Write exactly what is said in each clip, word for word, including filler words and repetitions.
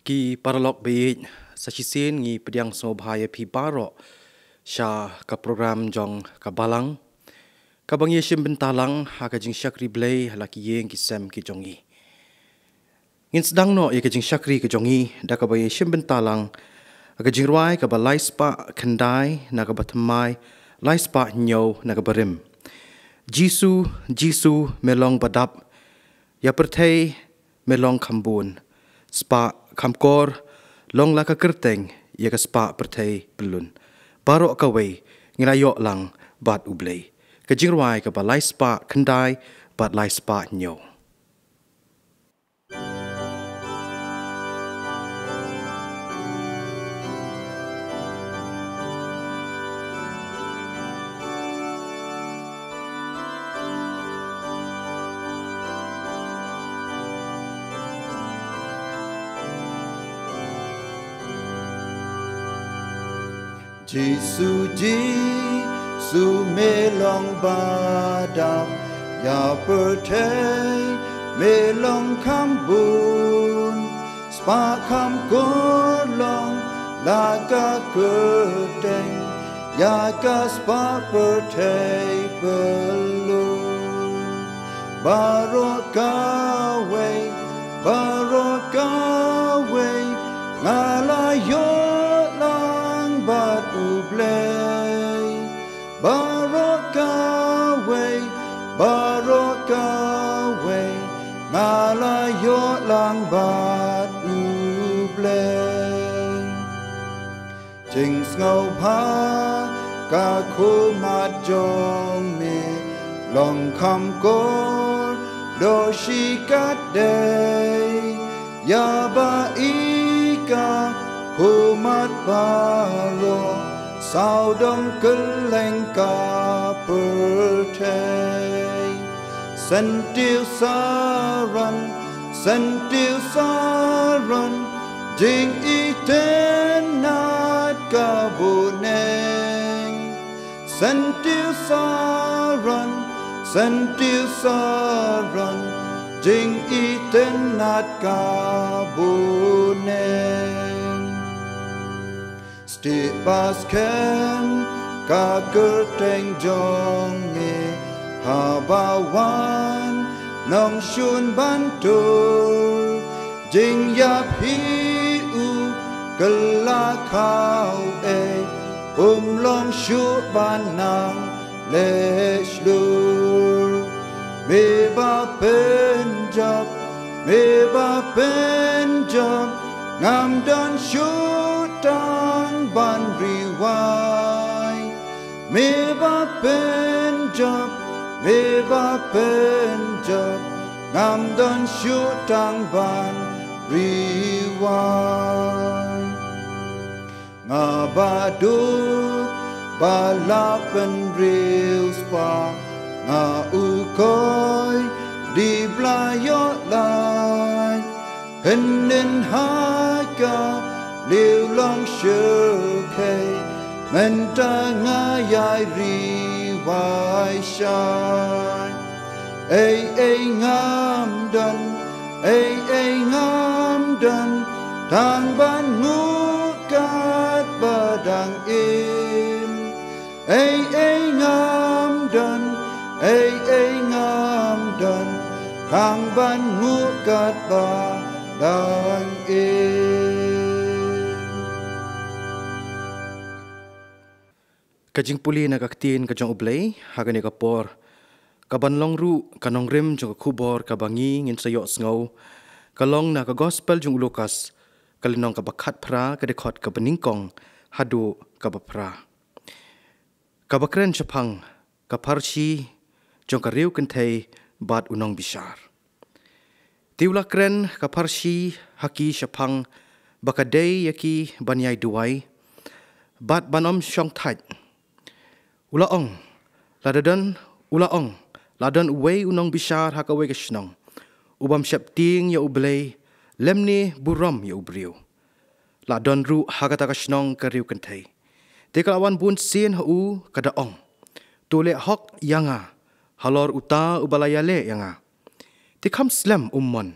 Ki paralok baieit, sa shisien ngi pdiang sngewbha ïa phi baroh sha ka program jong ka Balang, kaba ngi shim bynta lang ha ka jingshakri Blei ha la ki ïing ki sem ki jong ngi. Ngin sdang noh ïa ka jingshakri ka jong ngi da kaba ïa shim bynta lang ha ka jingrwai kaba lai spah khyndai na kaba thymmai lai spah hynñiew na kaba rim. Jisu, Jisu, me long ba dap, ïa pyrthei me long kham bun. Spah kham kor, long la ka kyrteng ïa ka spah pyrthei pyllun. Baroh kawei ngi la ïoh lang bad U Blei. Ka jingrwai kaba lai spah khyndai bad lai spah hynñiew. Jisu, Jisu, me long ba dap, ïa pyrthei me long kham bun. Spah kham kor long la ka kyrteng ïa ka spah pyrthei pyllun. Baroh kawei, baroh kawei, nga la ïoh lang bad U Blei. Baroh kawei, baroh kawei, nga la ïoh lang bad U Blei. Jingsngewbha ka khmat jong me long kham kor, doh shi katdei. Ïa ba i ka khmat baroh, sawdong kylleng ka pyrthei. Syntiew saran, syntiew saran, jingitynnad ka bneng. Syntiew saran, syntiew saran, jingitynnad ka bneng. Stieh ba skhem ka kyrteng jong me, haba wan nongshun ban tur. Jingïap hi u kylla khawei, um long shuh ban nang leh shlur. Me ba pynjop, me ba pynjop, ngam don shuh tang ban riewai. Me ba pynjop, me ba pynjop, ngam don shuh tang ban riewai. Nga ba duk ba la pynriewspah, nga u koit di bla ïoh lait. Hynnin ha ka liewlong shyrkhei, mynta nga ïai riewai shai. Ei ei ngam don, ei ei ngam don, tang ban nguh katba dang im. Ei ei ngam don, ei ei ngam don, tang ban nguh katba dang im. Ka jingpule na ka ktien ka jong U Blei ha kane ka por, kaban long ruh ka nongrim jong ka khubor kaba ngi ngin sa ïohsngew, ka long na ka Gospel jong u Lukas, ka lynnong kaba khatphra, ka dkhot kaba nyngkong haduh kaba phra. Kaba kren shaphang ka pharshi jong ka riew kynthei bad u nongbishar. Te u la kren ka pharshi ha ki shaphang ba ka dei ïa ki ban ïai duwai bad ban ym shongthait. U la ong, lada don, u la ong, la don uwei u nongbishar ha kawei ka shnong, u bym sheptieng ïa U Blei lymne burom ïa u briew. La don ruh ha kata ka shnong ka riew kynthei. Te ka la wan bun sien ha u, ka da ong, to leh hok ïa nga halor uta uba la ïaleh ïa nga. Te kham slem um mon.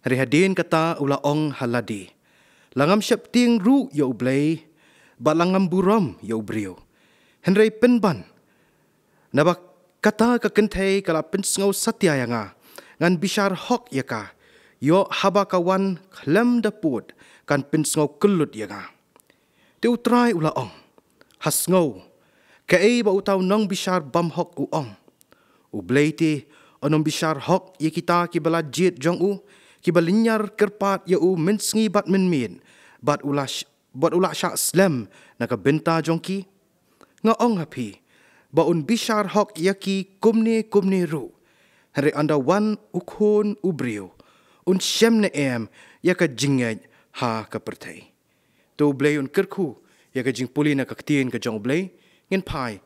Hynrei hadien kata u la ong ha lade, La ngam sheptieng ruh ïa U Blei, bad la ngam burom ïa u briew. Hynrei pynban, naba kata ka kynthei ka la pynsngew satia ïa nga, ngan bishar hok ïa ka, ïoh haba ka wan khlem da pud, kan pynsngew kyllut ïa nga. Te U Trai u la ong, ha sngew, kaei ba uta u nongbishar bymhok u ong? U Blei te un ym bishar hok ïa kita kiba la jied jong u, kiba lynñiar kyrpad ïa u mynsngi bad mynmiet, bad u la sh-, bad u la shah slem na ka bynta jong ki? Nga ong ha phi, ba un bishar hok ïa ki kumne kumne ruh. Hynrei ynda wan U Khun u briew, un shem ne em ïa ka jingngeit ha ka pyrthei? To U Blei un kyrkhu ïa ka jingpule na ka ktien ka jong U Blei. Ngin phai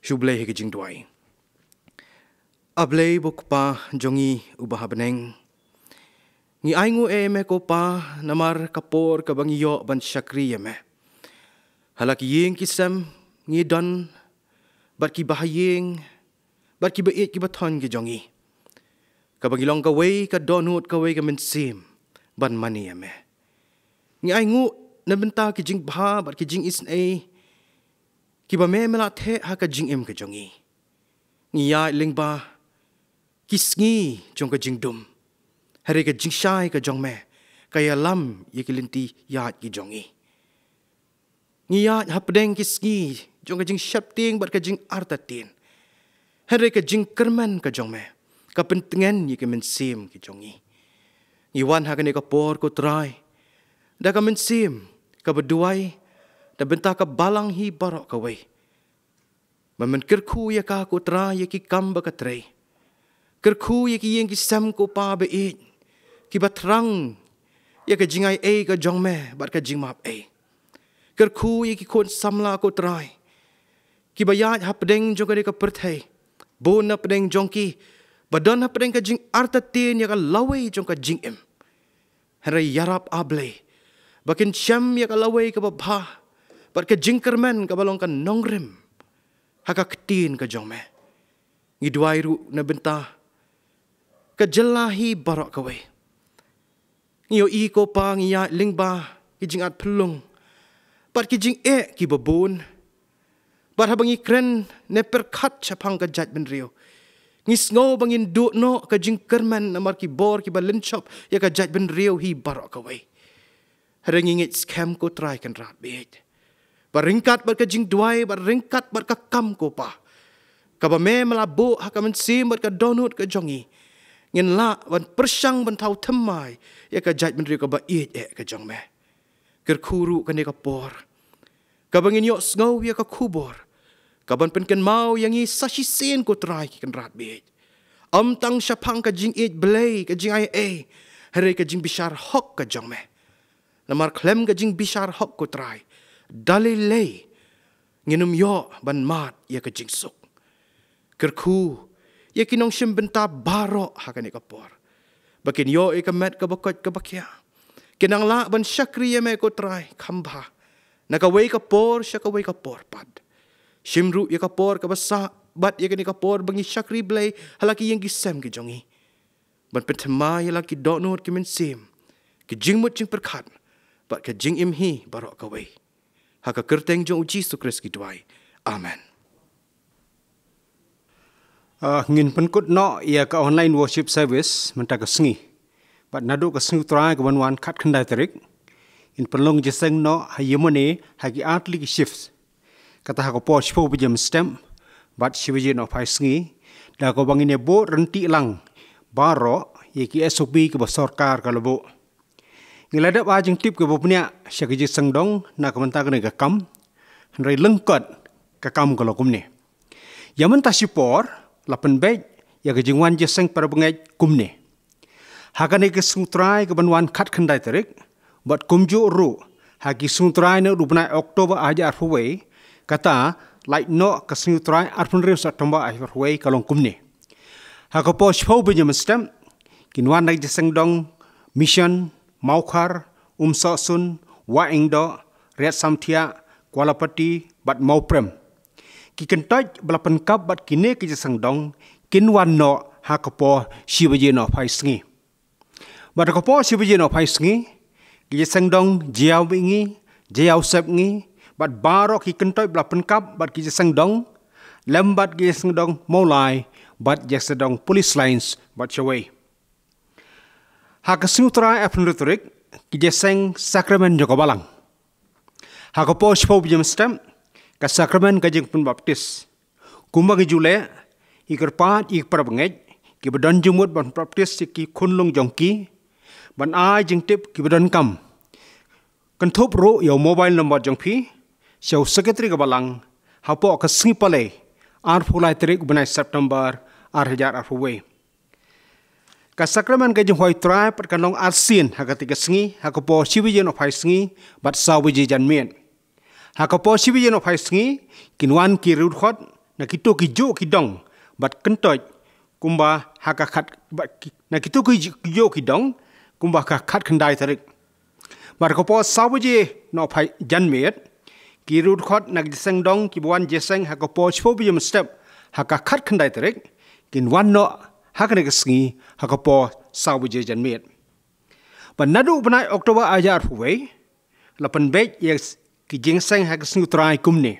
sha U Blei ha ka jingduwai. A Blei ba U Kpa jong ngi uba ha bneng, ngi ainguh ïa me ko Pa, namar ka por kaba ngi ïoh ban shakri ïa me. Ha la ki ïing ki sem ngi don bad kiba ha ïing bad kiba ïeit kiba thoh ki jong ngi, kaba ngi long kawei ka dohnud, kawei ka mynsiem ban mane ïa me. Ngi ainguh na bynta ki jingbha bad ki jingisynei kiba me me la theh ha ka jingim ka jong ngi. Ngi ïaid lyngba ki sngi jong ka jingdum. Hynrei ka jingshai ka jong me ka ïalam ïa ki lynti ïaid ki jong ngi. Ngi ïaid hapdeng ki sngi jong ka jingsheptieng bad ka jingartatien. Hynrei ka jingkyrmen ka jong me ka pyntngen ïa ka mynsiem ka jong ngi. Ngi wan ha kane ka por ko Trai da ka mynsiem kaba duwai na bynta ka balang hi baroh kawei. Ba men kyrkhu ïa ka ko Trai ïa ki kam ba ka trei. Kyrkhu ïa ki ïing ki sem ko Pa ba ïeit, kiba thrang ïa ka jingai ei ka jong me bad ka jingmap ei. Kyrkhu ïa ki khun samla ko Trai, kiba ïaid hapdeng jong kane ka pyrthei, bun na pdeng jong ki ba don hapdeng ka jingartatien ïa ka lawei jong ka jingim. Hynrei ïarap A Blei ba kin shem ïa ka lawei kaba bha bad ka jingkyrmen kaba long ka nongrim ha ka ktien ka jong me. Ngi duwai ruh na bynta ka jylla hi baroh kawei. Ngi ïohi ko Pa ngi ïaid lyngba ki jingat phyllung bad ki jingeh kiba bun. Bad haba ngi kren ne pyrkhat shaphang ka jaitbynriew, ngi sngew ba ngin duh noh ka jingkyrmen namar ki bor kiba lynshop ïa ka jaitbynriew hi baroh kawei. Hynrei ngi ngeit skhem ko Trai Kynrad beit, ba ryngkat bad ka jingduwai, ba ryngkat bad ka kam ko Pa, kaba me me la buh ha ka mynsiem bad ka dohnud ka jong ngi, ngin lah ban pyrshang ban thaw thymmai ïa ka jaitbynriew kaba ïeit eh ka jong me. Kyrkhu ruh kane ka por kaba ngin ïohsngew ïa ka khubor kaban pynkynmaw ïa ngi sa shisien ko Trai Kynrad beit. Ym tang shaphang ka jingïeit Blei, ka jingai ei, hynrei ka jingbishar hok ka jong me. Namar khlem ka jingbishar hok ko Trai, da lei lei ngin ym ïoh ban mad ïa ka jingsuk. Kyrkhu ïa ki nongshim bynta baroh ha kane ka por, ba kin ïoh ïa ka met kaba koit kaba khiah, kin nang lah ban shakri ïa me ko Trai kham bha, na kawei ka por sha kawei ka por pat. Shim ruh ïa ka por kaba sah bad ïa kane ka por ba ngi shakri Blei ha la ki ïing ki sem ki jong ngi, ban pynthymmai ïa la ki dohnud ki mynsiem, ki jingmut jingpyrkhat bad ka jingim hi baroh kawei. Ha ka kyrteng jong U Jisu Khrist ngi duwai. Amen. Ah, ngin pynkut noh ïa ka online worship service mynta ka sngi. Bad naduh ka sngi U Trai kaban wan khatkhyndai tarik, ngin pynlong jingïaseng noh ha ïing mane ha ki artylli ki shifts. Kata ha ka por shiphew baje mynstep bad shi baje nohphai sngi, da kaba ngin ïa buh ryntih lang baroh ïa ki S O P kiba sorkar ka la buh. Ngi la dep ai jingtip kaba bniah sha ka jingïaseng dong na ka bynta kane ka kam, hynrei lyngkot ka kam ka long kumne. Ïa mynta shipor la pynbeit ïa ka jingwan jingïaseng para bangeit kumne. Ha kane ka sngi U Trai kaban wan khatkhyndai tarik, bad kumjuh ruh ha ki sngi U Trai naduh u bnai October ar hajar arphew wei, kata lait noh ka sngi U Trai arphew hynriew September ar hajar arphew wei, ka long kumne. Ha ka por shiphew baje mynstep, kin wan na ka jingïaseng dong Mission, Mawkhar, Umsohsun, Wahingdoh, Riatsamthiah, Kualapati bad Mawprem. Ki kyntoit ba la pynkap bad kine ki jingïaseng dong kin wan noh ha ka por shi baje nohphai sngi. Bad ha ka por shi baje nohphai sngi, Ki jingïaseng dong Jaïaw Mihngi, Jaïaw Sepngi, bad baroh ki kyntoit ba la pynkap bad ki jingïaseng dong, lem bad ki jingïaseng dong Mawlai bad jingïaseng dong Police Lines bad shawei. Ha ka sngi U Trai arphew hynriew tarik, ki jingïaseng sakramen jong ka Balang. Ha ka por shiphew baje mynstep, ka sakramen ka jingpynbaptis. Kumba ngi ju leh, ïa ki kyrpad, ïa ki parabangeit kiba don jingmut ban baptis ïa ki khunlung jong ki, ban ai jingtip kiba donkam. Kynthup ruh ïa u mobile number jong phi sha u Secretary ka Balang hapoh ka sngi Palei, arphew lai tarik u bnai September, ar hajar arphew wei. Ka sakramen ka jinghuai U Trai pat kan long arsien ha katei ka sngi, ha ka por shi baje nohphai sngi bad saw baje janmiet. Ha ka por shi baje nohphai sngi, kin wan ki riewdkhot na kito ki juh ki dong bad kyntoit, kumba ha ka khat, bad ki, na kito ki juh, ki juh ki dong, kumba ha ka khatkhyndai tarik. Bad ha ka por saw baje nohphai janmiet, ki riewdkhot na ki jingïaseng dong kiba wan jingïaseng ha ka por shiphew baje mynstep ha ka khatkhyndai tarik, kin wan noh ha kane ka sngi ha ka por saw baje janmiet. Bad naduh u bnai October ar hajar arphew wei, la pynbeit ïa ki jingïaseng ha ka sngi U Trai kumne.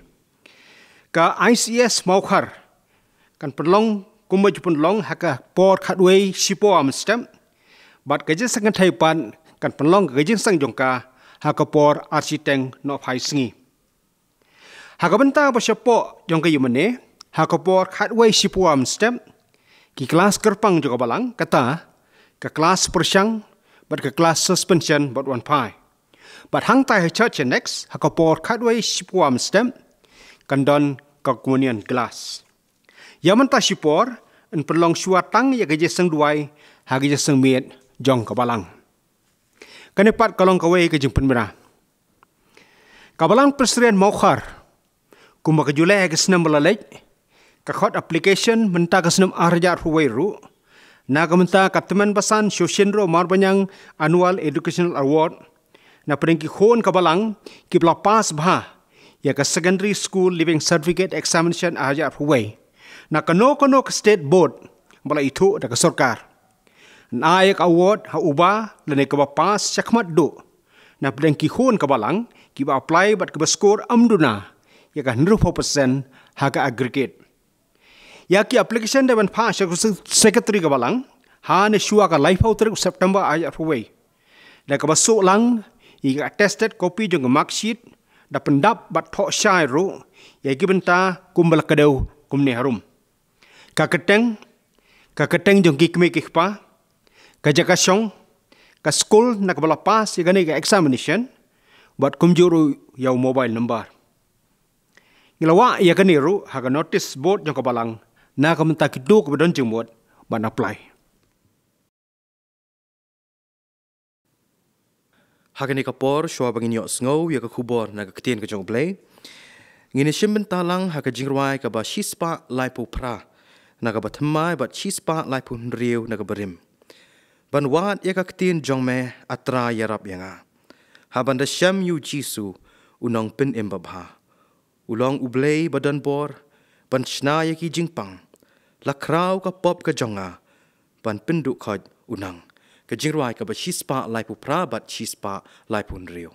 Ka I C S Mawkhar kan pynlong kumba ju pynlong ha ka por khatwei shiphew ar mynstep, bad ka jingïaseng kynthei pat kan pynlong ka jingïaseng jong ka ha ka por ar shiteng nohphai sngi. Ha ka bynta ba shapoh jong ka ïingmane, ha ka por khatwei shiphew ar mynstep, ki klas kyrpang jong ka Balang, kata ka klas pyrshang bad ka klas suspension bad wanphai. Bad hangtai ha Church Annex, ha ka por khatwei shiphew ar mynstep, kan don ka communion glass. Ïa mynta shipor yn pynlong shuwa tang ïa ka jingïaseng duwai ha ka jingïaseng miet jong ka Balang. Kane pat ka long kawei ka jingpynbna. Ka Balang Presbyterian Mawkhar, kumba ka ju leh ha ki snem ba la leit, ka khot application mynta ka snem ar hajar arphew wei ruh na ka bynta ka Tymmen Basan Shuh Shynroo Marbaniang Annual Educational Award, na pdeng ki khun ka Balang kiba la pass bha ïa ka Secondary School Leaving Certificate Examination ar hajar arphew wei, na kano kano ka state board ba la ithuh da ka sorkar. Yn ai ïa ka award ha uba lane kaba pass shakhmat duh na pdeng ki khun ka Balang kiba apply bad kiba score ym duna ïa ka hynriewphew percent ha ka aggregate. Ïa ki application dei ban phah sha u Secretary ka Balang ha ne shuwa ka laiphew tarik September ar hajar arphew wei, da kaba shu lang ïa ka attested copy jong ka marksheet, da pyndap bad thoh shai ruh ïa ki bynta kumba la kdew kumne harum: ka kyrteng, ka kyrteng jong ki kmie ki kpa, ka jaka shong, ka skul na kaba la pass ïa kane ka examination, bad kumjuh ruh ïa u mobile number. Ngi la wah ïa kane ruh ha ka notice board jong ka Balang na ka bynta kito kiba don jingmut ban apply. Ha kane ka por, shuwa ba ngin ïohsngew ïa ka khubor na ka Ktien ka jong U Blei, ngin ïa shim bynta lang ha ka jingrwai kaba shispah laiphew phra na kaba thymmai bad shispah laiphew hynriew na kaba rim. Ban wad ïa ka ktien jong me, A Trai, ïarap ïa nga. Haba nga da shem ïa U Jisu, U Nongpynim babha. U long U Blei ba don bor ban shna ïa ki jingpang. La khraw ka pop ka jong nga ban pynduh khoit u nang. Ka jingrwai kaba shispah laiphew phra bad shispah laiphew hynriew.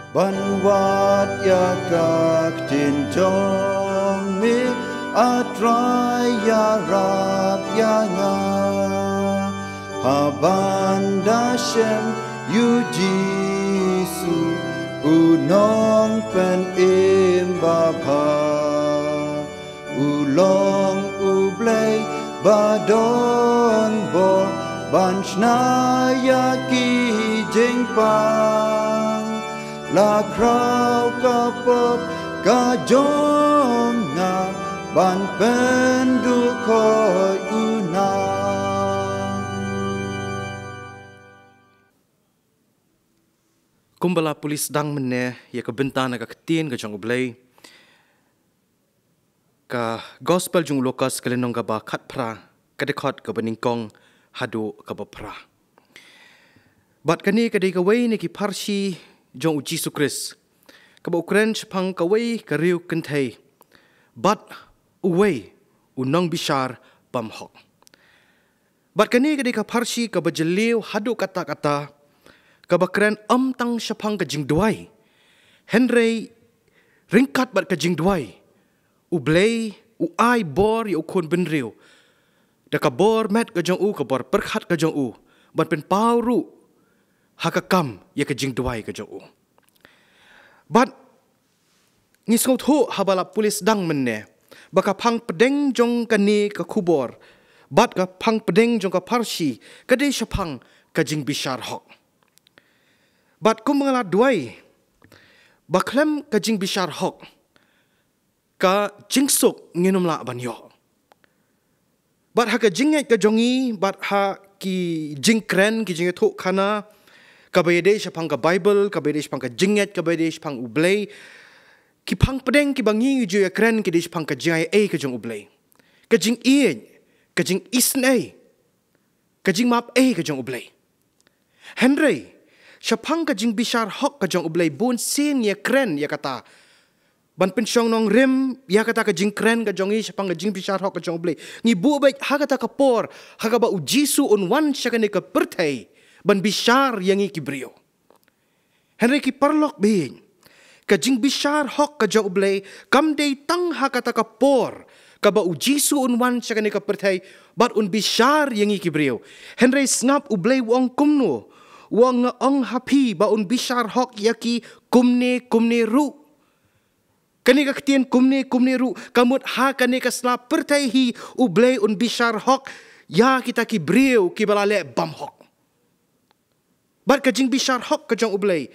Ban wad ïa ka ktien jong me, A Trai, ïarap ïa nga. Haba nga da shem ïa U Jisu, U Nongpynim babha. U long U Blei ba don bor ban shna ïa ki jingpang. La khraw ka pop ka jong nga ban pynduh khoit u nang. Kumba la pule sdang mynne ïa ka bynta na ka Ktien ka jong U Blei, ka Gospel jong u Lukas ka lynnong kaba khatphra, ka dkhot kaba nyngkong haduh kaba phra. Bad kane ka dei kawei na ki pharshi jong u Jisu Khrist, kaba u kren shaphang kawei ka riew kynthei bad uwei u nongbishar bymhok. Bad kane ka dei ka pharshi kaba jylliew haduh katta katta, kaba kren ym tang shaphang ka jingduwai, hynrei ryngkat bad ka jingduwai, U Blei u ai bor ïa u khun bynriew da ka bor met ka jong u, ka bor pyrkhat ka jong u, ban pynpaw ruh ha ka kam ïa ka jingduwai ka jong u. Bad ngi sngewthuh haba la pule sdang mynne ba ka phang pdeng jong kane ka khubor bad ka phang pdeng jong ka pharshi ka dei shaphang ka jingbishar hok. Bad kum ba nga la duwai ba khlem ka jingbishar hok, ka jingsuk ngin ym lah ban ïoh. Bad ha ka jingngeit ka jong ngi, bad ha ki jingkren, ki jingïathuhkhana kaba ïadei shaphang ka Baibl, kaba ïadei shaphang ka jingngeit, kaba ïadei shaphang U Blei, ki phang pdeng kiba ngi ju ïakren ki dei shaphang ka jingaiei ka jong U Blei, ka jingïeit, ka jingisynei, ka jingmap ei ka jong U Blei. Hynrei shaphang ka jingbishar hok ka jong U Blei, bun sien ngi ïakren ïa kata, ban pynshong nongrim ïa kata ka jingkren ka jong ngi shaphang ka jingbishar hok ka jong U Blei. Ngi buh beit ha kata ka por ha kaba U Jisu un wan sha kane ka pyrthei ban bishar ïa ngi ki briew. Hynrei ki paralok baieit, ka jingbishar hok ka jong U Blei kam dei tang ha kata ka por kaba U Jisu un wan sha kane ka pyrthei bad un bishar ïa ngi ki briew. Hynrei sngap U Blei u ong kumno, u ong, nga ong ha phi ba un bishar hok ïa ki kumne kumne ruh. Kane ka ktien kumne kumne ruh ka mut ha kane ka sla pyrthei hi U Blei un bishar hok ïa kita ki briew kiba la leh bymhok. Bad ka jingbishar hok ka jong U Blei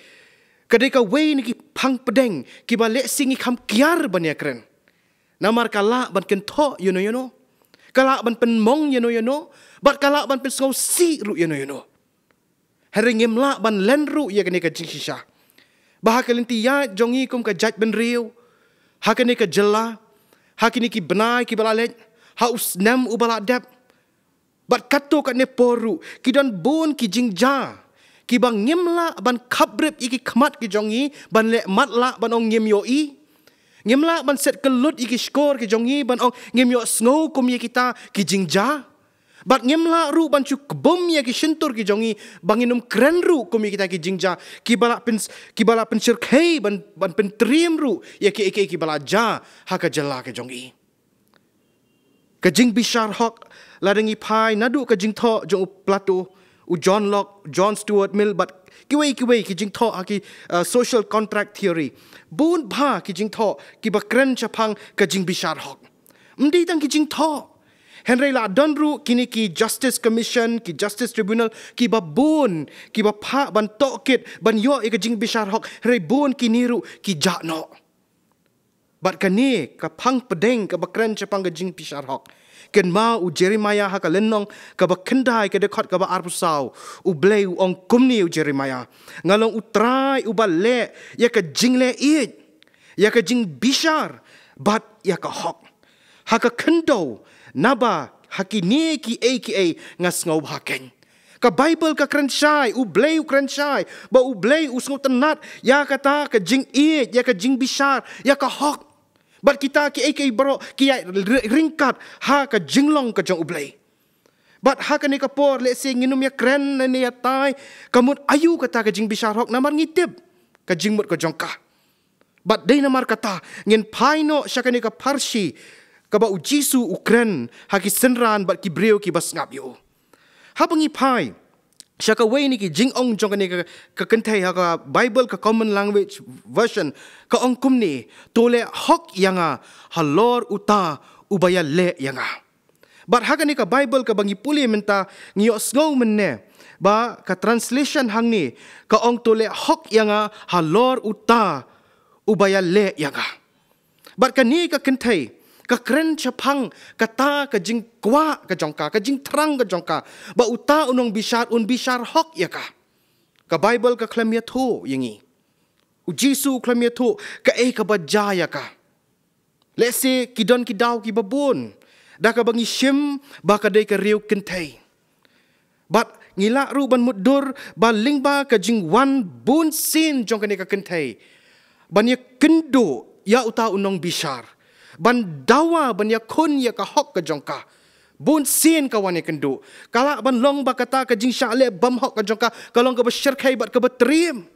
ka dei kawei na ki phang pdeng kiba lehse ngi kham kiar ban ïakren. Namar ka lah ban kynthoh ïano ïano, ka lah ban pynmong ïano ïano, bad ka lah ban pynsngewsih ruh ïano ïano. Hynrei ngim lah ban len ruh ïa kane ka jingshisha ba ha ka lynti ïaid jong ngi kum ka jaitbynriew, ha kane ka jylla, ha kine ki bnai kiba la leit, ha u snem uba la dep, bad katto katne por ruh ki don bun ki jingjia kiba ngim lah ban khapbrip ïa ki khmat ki jong ngi ban leh matlah ban ong ngim ïohi. Ngim lah ban set kyllut ïa ki shkor ki jong ngi ban ong ngim ïohsngew kum ïa kita ki jingjia. Bad ngim lah ruh ban shu kbum ïa ki shyntur ki jong ngi ba ngin ym kren ruh kum ïa kita ki jingjia kiba la pyn, kiba la pynshyrkhei ban, ban pyntriem ruh ïa kiei kiei kiba la jia ha ka jylla ka jong ngi. Ka jingbishar hok, lada ngi phai naduh ka jingthoh jong u Plato, u John Locke, John Stuart Mill bad kiwei kiwei ki jingthoh ha ki, uh, social contract theory, bun bha ki jingthoh kiba kren shaphang ka jingbishar hok. Ym dei tang ki jingthoh, hynrei la don ruh kine ki Justice Commission, ki Justice Tribunal, kiba bun, kiba phah ban tohkit ban ïoh ïa ka jingbishar hok, hynrei bun kine ruh ki jah noh. Bad kane ka phang pdeng kaba kren shaphang ka jingbishar hok, kynmaw u Jeremiah ha ka lynnong kaba khyndai, ka dkhot kaba arphew saw, U Blei u ong kumne, u Jeremiah, nga long U Trai uba leh ïa ka jingleh ïeit, ïa ka jingbishar bad ïa ka hok ha ka khyndew, naba ha kine kiei kiei nga sngewbha keiñ. Ka Baibl ka kren shai, U Blei u kren shai ba U Blei u sngewtynnat ïa kata ka jingïeit, ïa ka jingbishar, ïa ka hok. Bad kita kiei kiei baroh ki ïaid ry-, ryngkat ha ka jinglong ka jong U Blei. Bad ha kane ka por lehse ngin ym ïakren ne ïatai ka mut aïu kata ka jingbishar hok namar ngi tip ka jingmut ka jong ka. Bad dei namar kata ngin phai noh sha kane ka pharshi kaba U Jisu u kren ha ki synran bad ki briew kiba sngap ïa u. Haba ngi phai sha kawei na ki jingong jong kane ka, ka kynthei ha ka Baibl ka Common Language Version, ka ong kumne, to leh hok ïa nga halor uta uba ïaleh ïa nga. Bad ha kane ka Baibl kaba ngi pule mynta, ngi ïohsngew mynne ba ka translation hangne ka ong, to leh hok ïa nga halor uta uba ïaleh ïa nga. Bad kane ka kynthei ka kren shaphang kata ka jingkwah ka jong ka, ka jingthrang ka jong ka, ba uta u nongbishar un bishar hok ïa ka. Ka Baibl ka khlem ïathuh ïa ngi, U Jisu u khlem ïathuh kaei kaba jia ïa ka. Lehse ki don ki daw kiba bun. Da kaba ngi shim ba ka dei ka riew kynthei. Bad ngi lah ruh ban mutdur ba lyngba ka jingwan bun sien jong kane ka kynthei ban ïakynduh ïa uta u nongbishar, ban dawa ban ïakhun ïa ka hok ka jong ka. Bun sien ka wan ïakynduh. Ka lah ban long ba kata ka jingshah leh bymhok ka jong ka ka long kaba shyrkhei bad kaba triem.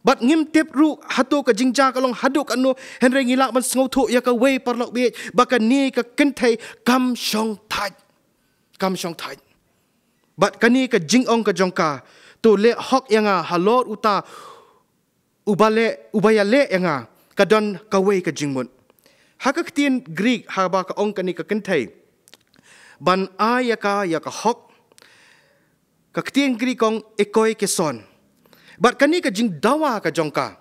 Bad ngim tip ruh hato ka jingjia ka long haduh katno, hynrei ngi lah ban sngewthuh ïa kawei, paralok baieit, ba kane ka kynthei kam shong thait. Kam shong thait. Bad kane ka jingong ka jong ka, to leh hok ïa nga halor uta uba leh, uba ïaleh ïa nga, ka don kawei ka jingmut. Ha ka ktien Greek, haba ka ong kane ka kynthei ban ai ïa ka ïa ka hok, ka ktien Greek ka ong ekoikeson. Bad kane ka jingdawa ka jong ka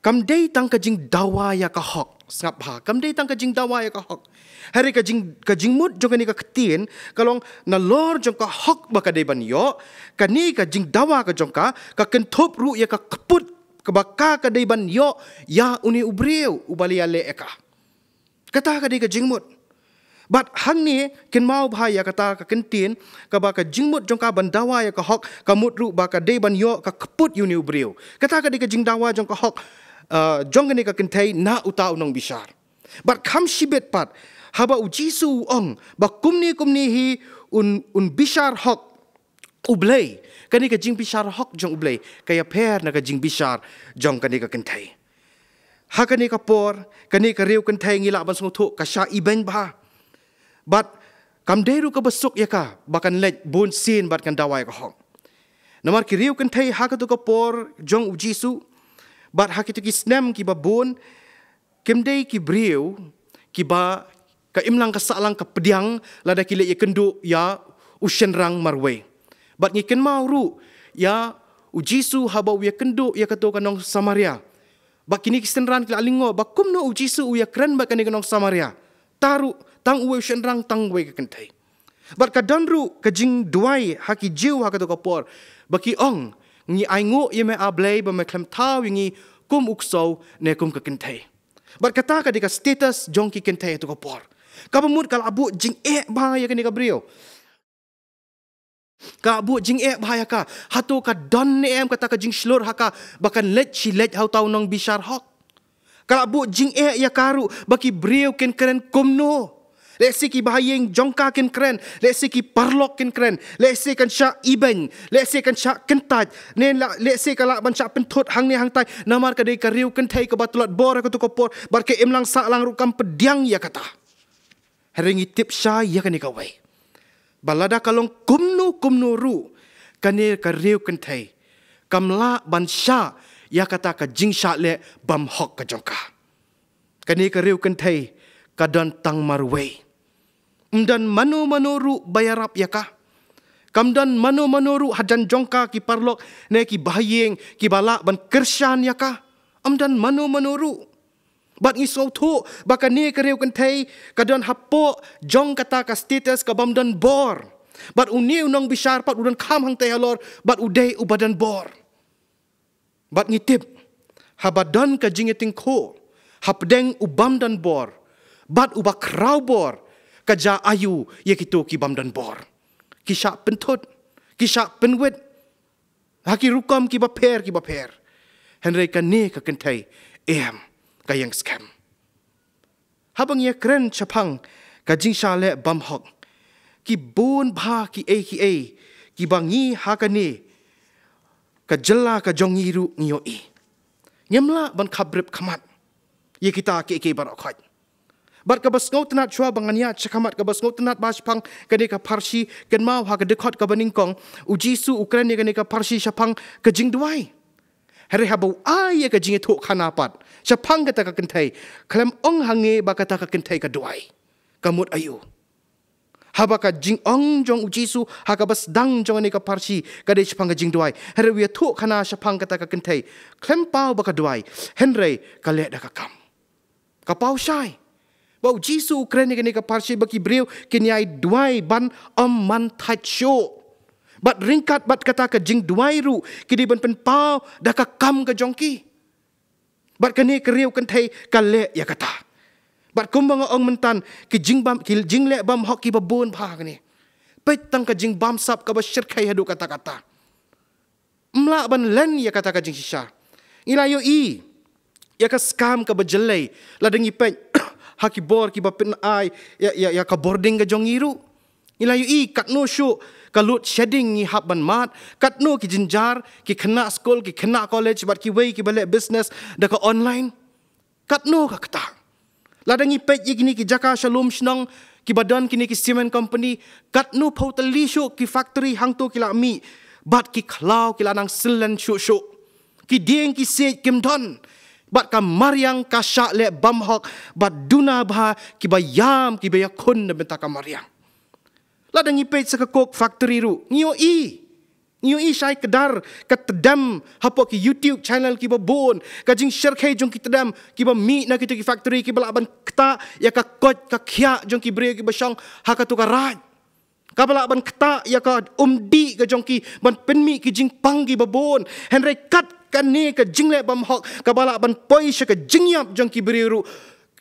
kam dei tang ka jingdawa ïa ka hok. Sngap bha, kam dei tang ka jingdawa ïa ka hok. Hynrei ka jing, ka jingmut jong kane ka ktien ka long nalor jong ka hok ba ka dei ban ïoh, kane ka jingdawa ka jong ka ka kynthup ruh ïa ka kput kaba ka, ka dei ban ïoh ïa une u briew uba la ïaleh ïa ka. Kata ka dei ka jingmut. Bad hangne kynmaw bha ïa kata ka kyntien, kaba ka jingmut jong ka ban dawa ïa ka hok ka mut ruh ba ka dei ban ïoh ka kput ïa une u briew. Kata ka dei ka jingdawa jong ka hok, uh, jong kane ka kynthei na uta u nongbishar. Bad kham shibit pat, haba U Jisu u ong ba kumne kumne hi un, un bishar hok U Blei, kane ka jingbishar hok jong U Blei ka ïapher na ka jingbishar jong kane ka kynthei. Ha kane ka por, kane ka riew kynthei ngi lah ban sngewthuh ka shah ibeiñ bha. Bad kam dei ruh kaba suk ïa ka ba kan leit bun sien bad kan dawa ïa ka hok. Namar ki riew kynthei ha kato ka por jong U Jisu bad ha kito ki snem kiba bun, kim dei ki briew kiba ka imlang ka sahlang ka pdiang lada ki leit ïakynduh ïa u shynrang marwei. Bad ngi kynmaw ruh ïa U Jisu haba u ïakynduh ïa kato ka nong Samaria. Bad kine ki synran ki la lyngngoh ba kumno U Jisu u ïakren bad kane ka nong Samaria, tang ruh tang uwei u shynrang, tang uwei ka kynthei. Bad ka don ruh ka jingduwai ha ki Jiw ha kato ka por, ba ki ong, ngi ainguh ïa me A Blei ba me khlem thaw ïa ngi kum u ksew ne kum ka kynthei. Bad kata ka dei ka status jong ki kynthei ha kato ka por. Kaba mut ka la buh jingeh bha ïa kane ka briew. Ka buh jingeh bha ïa ka. Hato ka don ne em kata ka jingshlur ha ka ba kan leit shi leit ha uta u nongbishar hok? Ka la buh jingeh ïa ka ruh ba ki briew kin kren kumno. Lehse ki bahaïing jong ka kin kren, lehse ki paralok kin kren, lehse kan shah ibeiñ, lehse kan shah kyntait, ne la, lehse ka lah ban shah pynthut hangne hangtai, namar ka dei ka riew kynthei kaba tlot bor ha kato ka por, bad ka imlang sahlang ruh kam pdiang ïa kata. Hynrei ngi tip shai ïa kane kawei, ba lada ka long kumno kumno ruh, kane ka riew kynthei kam lah ban shah ïa kata ka jingshah leh bymhok ka jong ka. Kane ka riew kynthei ka don tang marwei. Ym don mano mano ruh ba ïarap ïa ka. Kam don mano mano ruh hajan jong ka, ki paralok ne ki bahaïing kiba lah ban kyrshan ïa ka. Ym don mano mano ruh. Bad ngi sngewthuh ba kane ka riew kynthei ka don hapoh jong kata ka status ka bym don bor. Bad une u nongbishar pat u don kham hangtai halor, bad u dei uba don bor. Bad ngi tip, haba don ka jingïatyngkhuh hapdeng u bym don bor bad uba khraw bor, ka jia aïu ïa kito ki bym don bor? Ki shah pynthut, ki shah pynwit ha ki rukom kiba pher kiba pher. Hynrei kane ka kynthei, em, ka ïeng skhem. Haba ngi ïakren shaphang ka jingshah leh bymhok, ki bun bha kiei kiei kiba ngi ha kane ka jylla ka jong ngi ruh ngi ïohi. Ngim lah ban khapbrip khmat ïa kita kiei kiei baroh khoit. Bad kaba sngewtynnat, shuwa ba ngan ïaid shakhmat, kaba sngewtynnat bha shaphang kane ka pharshi, kynmaw ha ka dkhot kaba nyngkong, U Jisu u kren ïa kane ka pharshi shaphang ka jingduwai. Hynrei haba u ai ïa ka jingïathuhkhana pat shaphang kata ka kynthei, khlem ong hangne ba kata ka kynthei ka duwai. Ka mut aïu? Haba ka jingong jong U Jisu ha kaba sdang jong kane ka pharshi ka dei shaphang ka jingduwai, hynrei u ïathuhkhana shaphang kata ka kynthei, khlem paw ba ka duwai, hynrei ka leh da ka kam. Ka paw shai ba U Jisu u kren ïa kane ka pharshi ba ki briew kin ïai duwai ban ym man thait shuh. Bad ryngkat bad kata ka jingduwai ruh, ki dei ban pynpaw da ka kam ka jong ki. Bad kane ka riew kynthei ka leh ïa kata. Bad kumba nga ong myntan, ki jingbam, ki jingleh bymhok kiba bun bha hangne. Peit tang ka jingbamsap kaba shyrkhei haduh katta katta. Ym lah ban len ïa kata ka jingshisha. Ngi la ïohi ïa ka scam kaba jyllei, lada ngi peit ha ki bor kiba pyn-ai ïa, ïa, ïa ka bording ka jong ngi ruh. Ngi la ïohi katno shuh ka load shedding ngi hap ban mad, katno ki jynjar, ki khynnah skul, ki khynnah college bad kiwei kiba leh business da ka online. Katno ka ktah. Lada ngi peit ïa kine ki jaka sha lum shnong kiba don kine ki cement company, katno phew tylli shuh ki factory hangto ki la mih, bad ki khlaw ki la nang syllen shuh shuh. Ki dieng ki siej kim don, bad ka mariang ka shah leh bymhok, bad duna bha kiba ïam kiba ïakhun na bynta ka mariang. Lada ngi peit sha ka coke factory ruh, ngi ïohi. Ngi ïohi shai kdar ka tdem hapoh ki YouTube channel kiba bun, ka jingshyrkhei jong ki tdem kiba mih na kito ki factory kiba lah ban ktah ïa ka koit ka khiah jong ki briew kiba shong ha kato ka raid. Kaba lah ban ktah ïa ka umdih ka jong ki ban pynmih ki jingpang kiba bun. Hynrei kat kane ka jingleh bymhok kaba lah ban poi sha ka jingïap jong ki briew ruh,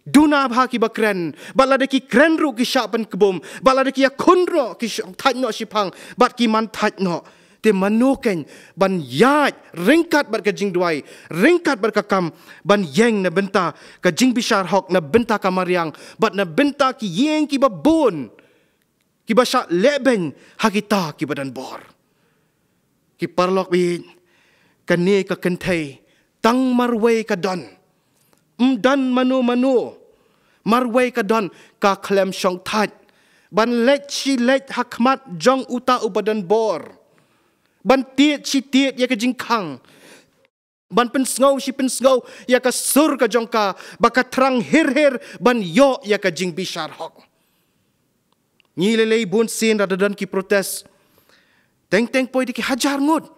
duna bha kiba kren, bad lada ki kren ruh ki shah pynkbum, bad lada ki ïakhun ruh ki shongthait noh shiphang, bad ki man thait noh. Te mano kein ban ïaid ryngkat bad ka jingduwai, ryngkat bad ka kam, ban ïeng na bynta ka jingbishar hok, na bynta ka mariang, bad na bynta ki ïing kiba bun kiba shah lehbeiñ ha kita kiba don bor. Ki paralok baieit, kane ka kynthei tang marwei ka don. Ym don mano mano. Marwei ka don, ka khlem shongthait ban leit shi leit ha khmat jong uta uba don bor, ban tied shi tied ïa ka jingkhang, ban pynsngew shi pynsngew ïa ka sur ka jong ka, ba ka thrang hir hir ban ïoh ïa ka jingbishar hok. Ngi lei lei bun sien lada don ki protest, teng teng poi da ki hajar ngut.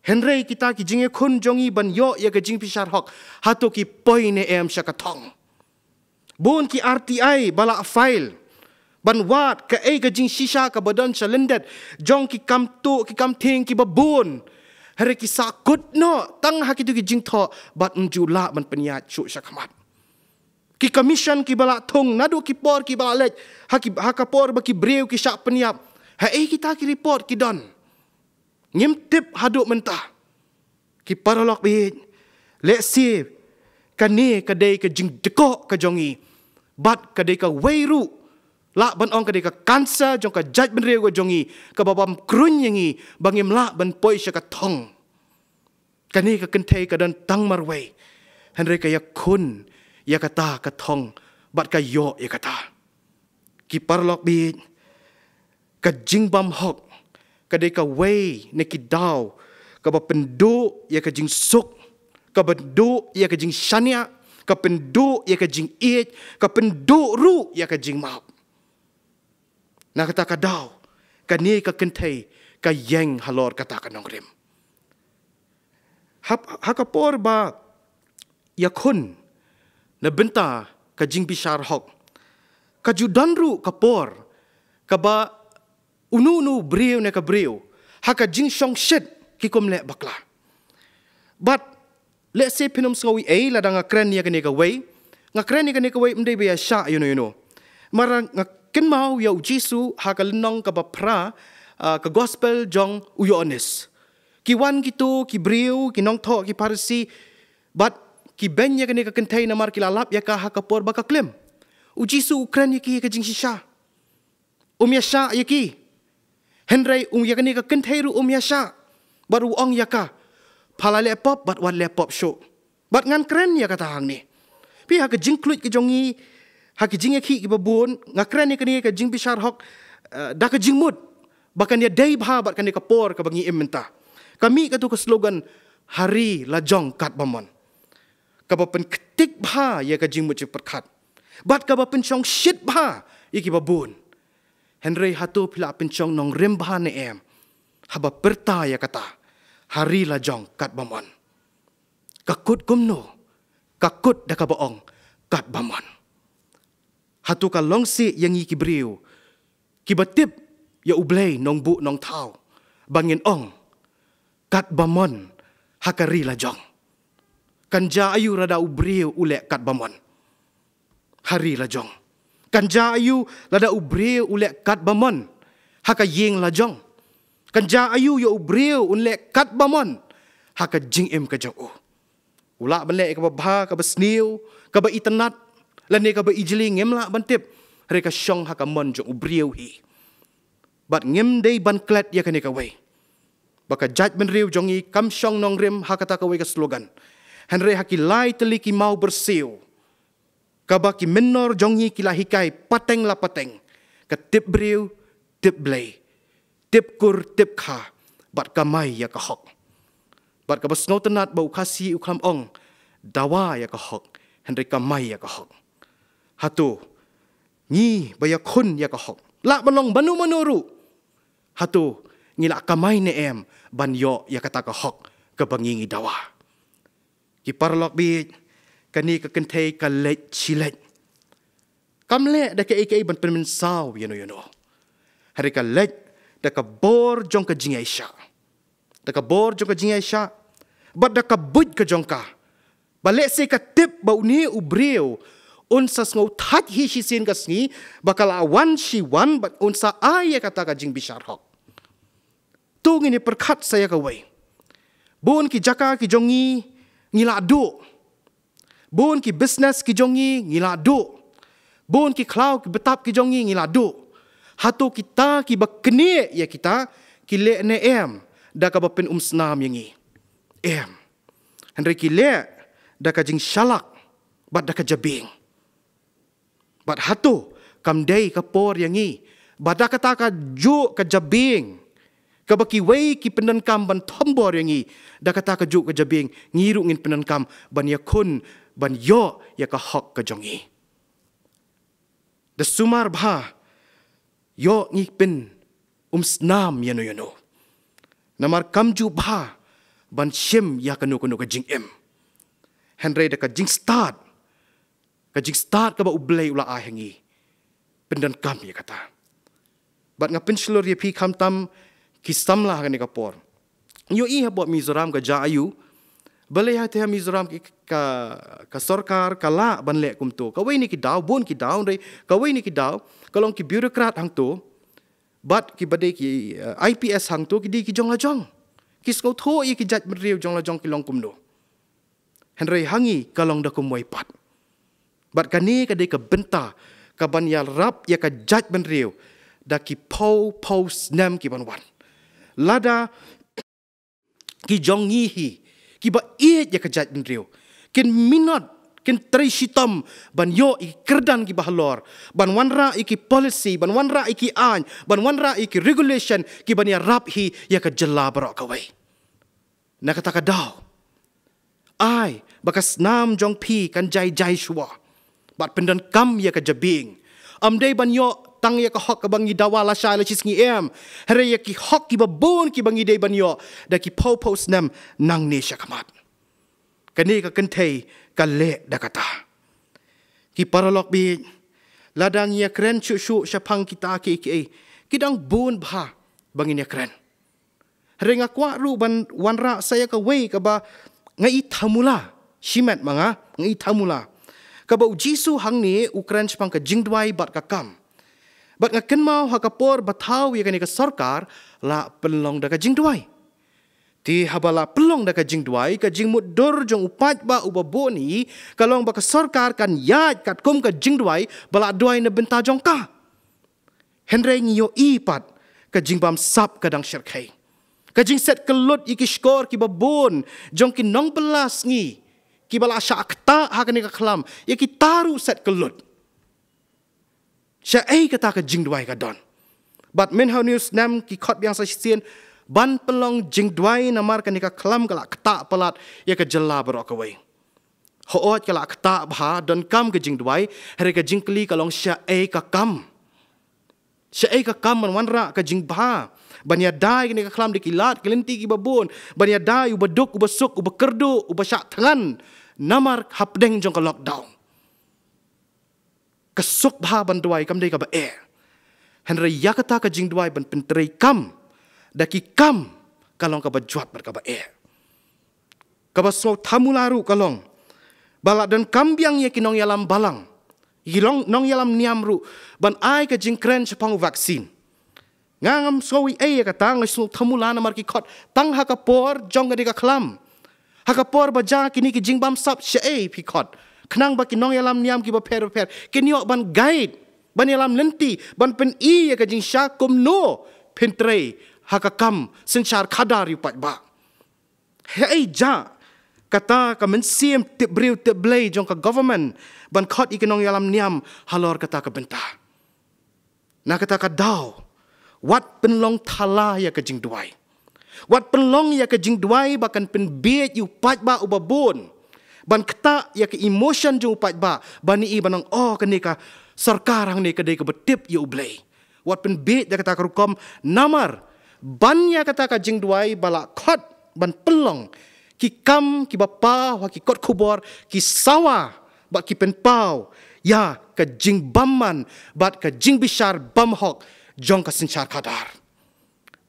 Hynrei kita ki jingïakhun jong ngi ban ïoh ïa ka jingbishar hok, hato ki poi ne em sha ka thong? Bun ki R T I ba la file ban wad kaei ka jingshisha kaba don sha lyndet jong ki kam tuh ki kam thieng kiba bun. Hynrei ki sahkut noh tang ha kito ki jingthoh bad ym ju lah ban pynïaid shuh sha khmat. Ki commission kiba la thung naduh ki por kiba la leit, ha ki, ha ka por ba ki briew ki shah pynïap, haei kita ki report ki don? Ngim tip haduh mynta. Ki paralok baieit, lehse kane ka dei ka jingdkoh ka jong ngi, bad ka dei kawei ruh, lah ban ong ka dei ka cancer jong ka jaitbynriew ka jong ngi, kaba bam kruiñ ïa ngi ba ngim lah ban poi sha ka thong. Kane ka kynthei ka don tang marwei, hynrei ka ïakhun ïa kata ka thong bad ka ïoh ïa kata. Ki paralok baieit, ka jingbymhok ka dei kawei na ki daw kaba pynduh ïa ka jingsuk, ka pynduh ïa ka jingshaniah, ka pynduh ïa ka jingïeit, ka pynduh ruh ïa ka jingmap. Na kata ka daw, kane ka kynthei ka ïeng halor kata ka nongrim. Ha, ha ka por ba ïakhun na bynta ka jingbishar hok, ka ju don ruh ka por kaba uno uno u briew ne ka briew ha ka jingshongshit ki kum leh bakla. Bad lehse phin ym sngew ei ei lada nga kren ïa kane kawei. Nga kren ïa kane kawei ym dei ba ïa shah ïano ïano. Namar nga kynmaw ïa U Jisu ha ka lynnong kaba phra, ah, ka gospel jong u Ïoannis. Ki wan kito ki briew, ki nongthoh, ki Pharisi, bad ki beiñ ïa kane ka kynthei namar ki la lap ïa ka ha ka por ba ka klim. U Jisu u kren ïa ki ïa ka jingshisha. Um ïa shah ïa ki. Hynrei um ïa kane ka kynthei ruh um ïa shah. Bad u ong ïa ka, pha la leh pop bad wat leh pop shuh. Bad ngan kren ïa kata hangne. Phi, ha ka jingkluid ka jong ngi, ha ka jingïakhih kiba bun, nga kren ïa kane ka jingbishar hok, eh, da ka jingmut ba kan ïadei bha bad kane ka por kaba ngi im mynta. Ka mih kato ka slogan, ha ri la jong katba mon, kaba pynktik bha ïa ka jingmut jingpyrkhat bad kaba pynshongshit bha ïa kiba bun. Hynrei hato phi la pynshong nongrim bha ne em haba pyrta ïa kata, ha ri la jong katba mon? Ka kut kumno? Ka kut da kaba ong katba mon. Hato ka long sih ïa ngi ki briew kiba tip ïa U Blei Nongbuh Nongthaw ba ngin ong katba mon ha ka ri la jong? Kan jia aïu lada u briew u leh katba mon? ha ri lajong? Kan jia aïu lada u briew u leh kat ba mon ha ka ïing lajong? Kan jia aïu ïa u briew un leh kat ba mon ha ka jingim ka jong u? U lah ban leh ïa kaba bha, kaba sniew, kaba itynnad, lane kaba ijli, ngim lah ban tip. Hynrei ka shong ha ka mon jong u briew hi. Bad ngim dei ban klet ïa kane kawei, ba ka jaitbynriew jong ngi kam shong nongrim ha kata kawei ka slogan. Hynrei ha ki lai tylli ki maw byrsiew, kaba ki mynnor jong ngi ki la hikai pateng la pateng, ka tip briew, tip Blei, tip kur, tip kha, bad kamai ïa ka hok. Bad kaba sngewtynnad ba u Khasi u khlem ong, dawa ïa ka hok, hynrei kamai ïa ka hok. Hato ngi ba ïakhun ïa ka hok, lah ban long mano mano ruh, hato ngi lah kamai ne em ban ïoh ïa kata ka hok kaba ngi ngi dawa? Ki paralok baieit, kane ka kynthei ka leit shi leit. Kam leh da kaei kaei ban pynmynsaw ïano ïano. Hynrei ka leit da ka bor jong ka jingïaishah. Da ka bor jong ka jingïaishah bad da ka buit ka jong ka, ba lehse ka tip ba une u briew un sa sngew thait hi shisien ka sngi, ba ka la wan shi wan, bad un sa ai ïa kata ka jingbishar hok. To ngin ïa pyrkhat sa ïa kawei. Bun ki jaka ki jong ngi ngi la duh. Bun ki business ki jong ngi ngi la duh. Bun ki khlaw ki btap ki jong ngi ngi la duh. Hato kita kiba knieh ïa kita ki leh ne em da kaba pynumsnam ïa ngi? Em. Hynrei ki leh da ka jingshalak bad da ka jabieng. Bad hato kam dei ka por ïa ngi ba da kata kajuh ka jabieng kaba kiwei ki pyndonkam ban thombor ïa ngi, da kata kajuh ka jabieng ngi ruh ngin pyndonkam ban ïakhun, ban ïoh ïa ka hok ka jong ngi? Da sumar bha ïoh ngi pynumsnam ïano ïano. Namar kam ju bha ban shim ïa kano kano ka jingim. Hynrei da ka jingstad, ka jingstad kaba U Blei u la ai ha ngi, pyndonkam ïa kata. Bad nga pynshlur ïa phi khamtam ki samla ha kane ka por. Ïohi hapoh Mizoram ka jia aïu, balei ha te ha Mizoram ki, ka, ka sorkar ka lah ban leh kumto. Kawei na ki daw, bun ki daw, hynrei kawei na ki daw ka long ki bureaucrat hangto bad kiba dei ki, eh, I P S hangto ki dei ki jong la jong. Ki sngewthuh ïa ki jaitbynriew jong la jong ki long kumno. Hynrei ha ngi ka long da kumwei pat. Bad kane ka dei ka bynta kaban ïarap ïa ka jaitbynriew da ki phew phew snem kiban wan. Lada ki jong ngi hi kiba ïeit ïa ka jaitbynriew kin minot, kin trei shitom ban ïoh ïa ki kyrdan kiba halor, ban wanrah ïa ki policy, ban wanrah ïa ki aiñ, ban wanrah ïa ki regulation kiban ïarap hi ïa ka jylla baroh kawei. Na kata ka daw, ai ba ka snam jong phi kan jai jai shuwa bad pyndonkam ïa ka jabieng. Ym dei ban ïoh tang ïa ka hok kaba ngi dawa lashai lashisngi, em, hynrei ïa ki hok kiba bun kiba ngi dei ban ïoh da ki phew phew snem nangne shakhmat. Kane ka kynthei ka leh da kata. Ki paralok baieit, lada ngi ïakren shuh shuh shaphang kita kiei kiei, ki dang bun bha ba ngin ïakren. Hynrei nga kwah ruh ban wanrah sa ïa kawei kaba nga i thamula, shimet ma nga, nga i thamula. Kaba U Jisu hangne u kren shaphang ka jingduwai bad ka kam. Bad nga kynmaw ha ka por ba thaw ïa kane ka sorkar la pynlong da ka jingduwai. Te haba la pynlong da ka jingduwai, ka jingmutdur jong u paidbah uba bun hi ka long ba ka sorkar kan ïaid katkum ka jingduwai ba la duwai na bynta jong ka. Hynrei ngi ïohi pat ka jingbamsap ka dang shyrkhei. Ka jingset kyllut ïa ki shkor kiba bun jong ki nongbylla sngi kiba la shah ktah ha kane ka khlam, ïa kita ruh set kyllut. Shaei kata ka jingduwai ka don? Bad mynhynnin u snem ki khot biang sa shisien ban pynlong jingduwai namar kane ka khlam ka la ktah palat ïa ka jylla baroh kawei. Hooid ka la ktah bha, donkam ka jingduwai, hynrei ka jingkylli ka long shaei ka kam. Shaei ka kam ban wanrah ka jingbha, ban ïada ïa kane ka khlam da ki lad ki lynti kiba bun, ban ïada ïa uba duk, uba suk, uba kyrduh, uba shah thngan namar hapdeng jong ka lockdown. Ka suk bha ban duwai kam dei kaba eh. Hynrei ïa kata ka jingduwai ban pyntrei kam da ki kam ka long kaba jwat bad kaba eh. Kaba sngewthamula ruh ka long ba la donkam biang ïa ki nongïalam balang, Ki long nongïalam niam ruh ban ai ka jingkren shaphang u vaccine. Nga ngam sngew ei ei ïa kata, nga sngew thamulan namar ki khot tang ha ka por jong ka dei ka khlam. Ha ka por ba jia kine ki jingbamsap shaei phi khot. Khnang ba ki nongïalam niam kiba pher ba pher kin ïoh ban guide, ban ïalam lynti, ban pyni ïa ka jingshisha kumno phin trei ha ka kam synshar khadar ïa u paidbah. Hei jia kata ka mynsiem tip briew tip Blei jong ka government ban khot ïa ki nongïalam niam halor kata ka bynta. Na kata ka daw, wat pynlong thala ïa ka jingduwai. Wat pynlong ïa ka jingduwai ba kan pynbieit ïa u paidbah uba bun. Ban ktah ïa ka emotion jong u paidbah, ban ïohi ban ong, oh, kane ka sorkar hangne ka dei kaba tip ïa u Blei. Wat pynbieit da kata ka rukom, namar ban ïa kata ka jingduwai ba la khot ban pynlong ki kam kiba paw ha ki kot khubor ki sawa bad ki pynpaw ïa ka jingbymman bad ka jingbishar bymhok jong ka synshar khadar.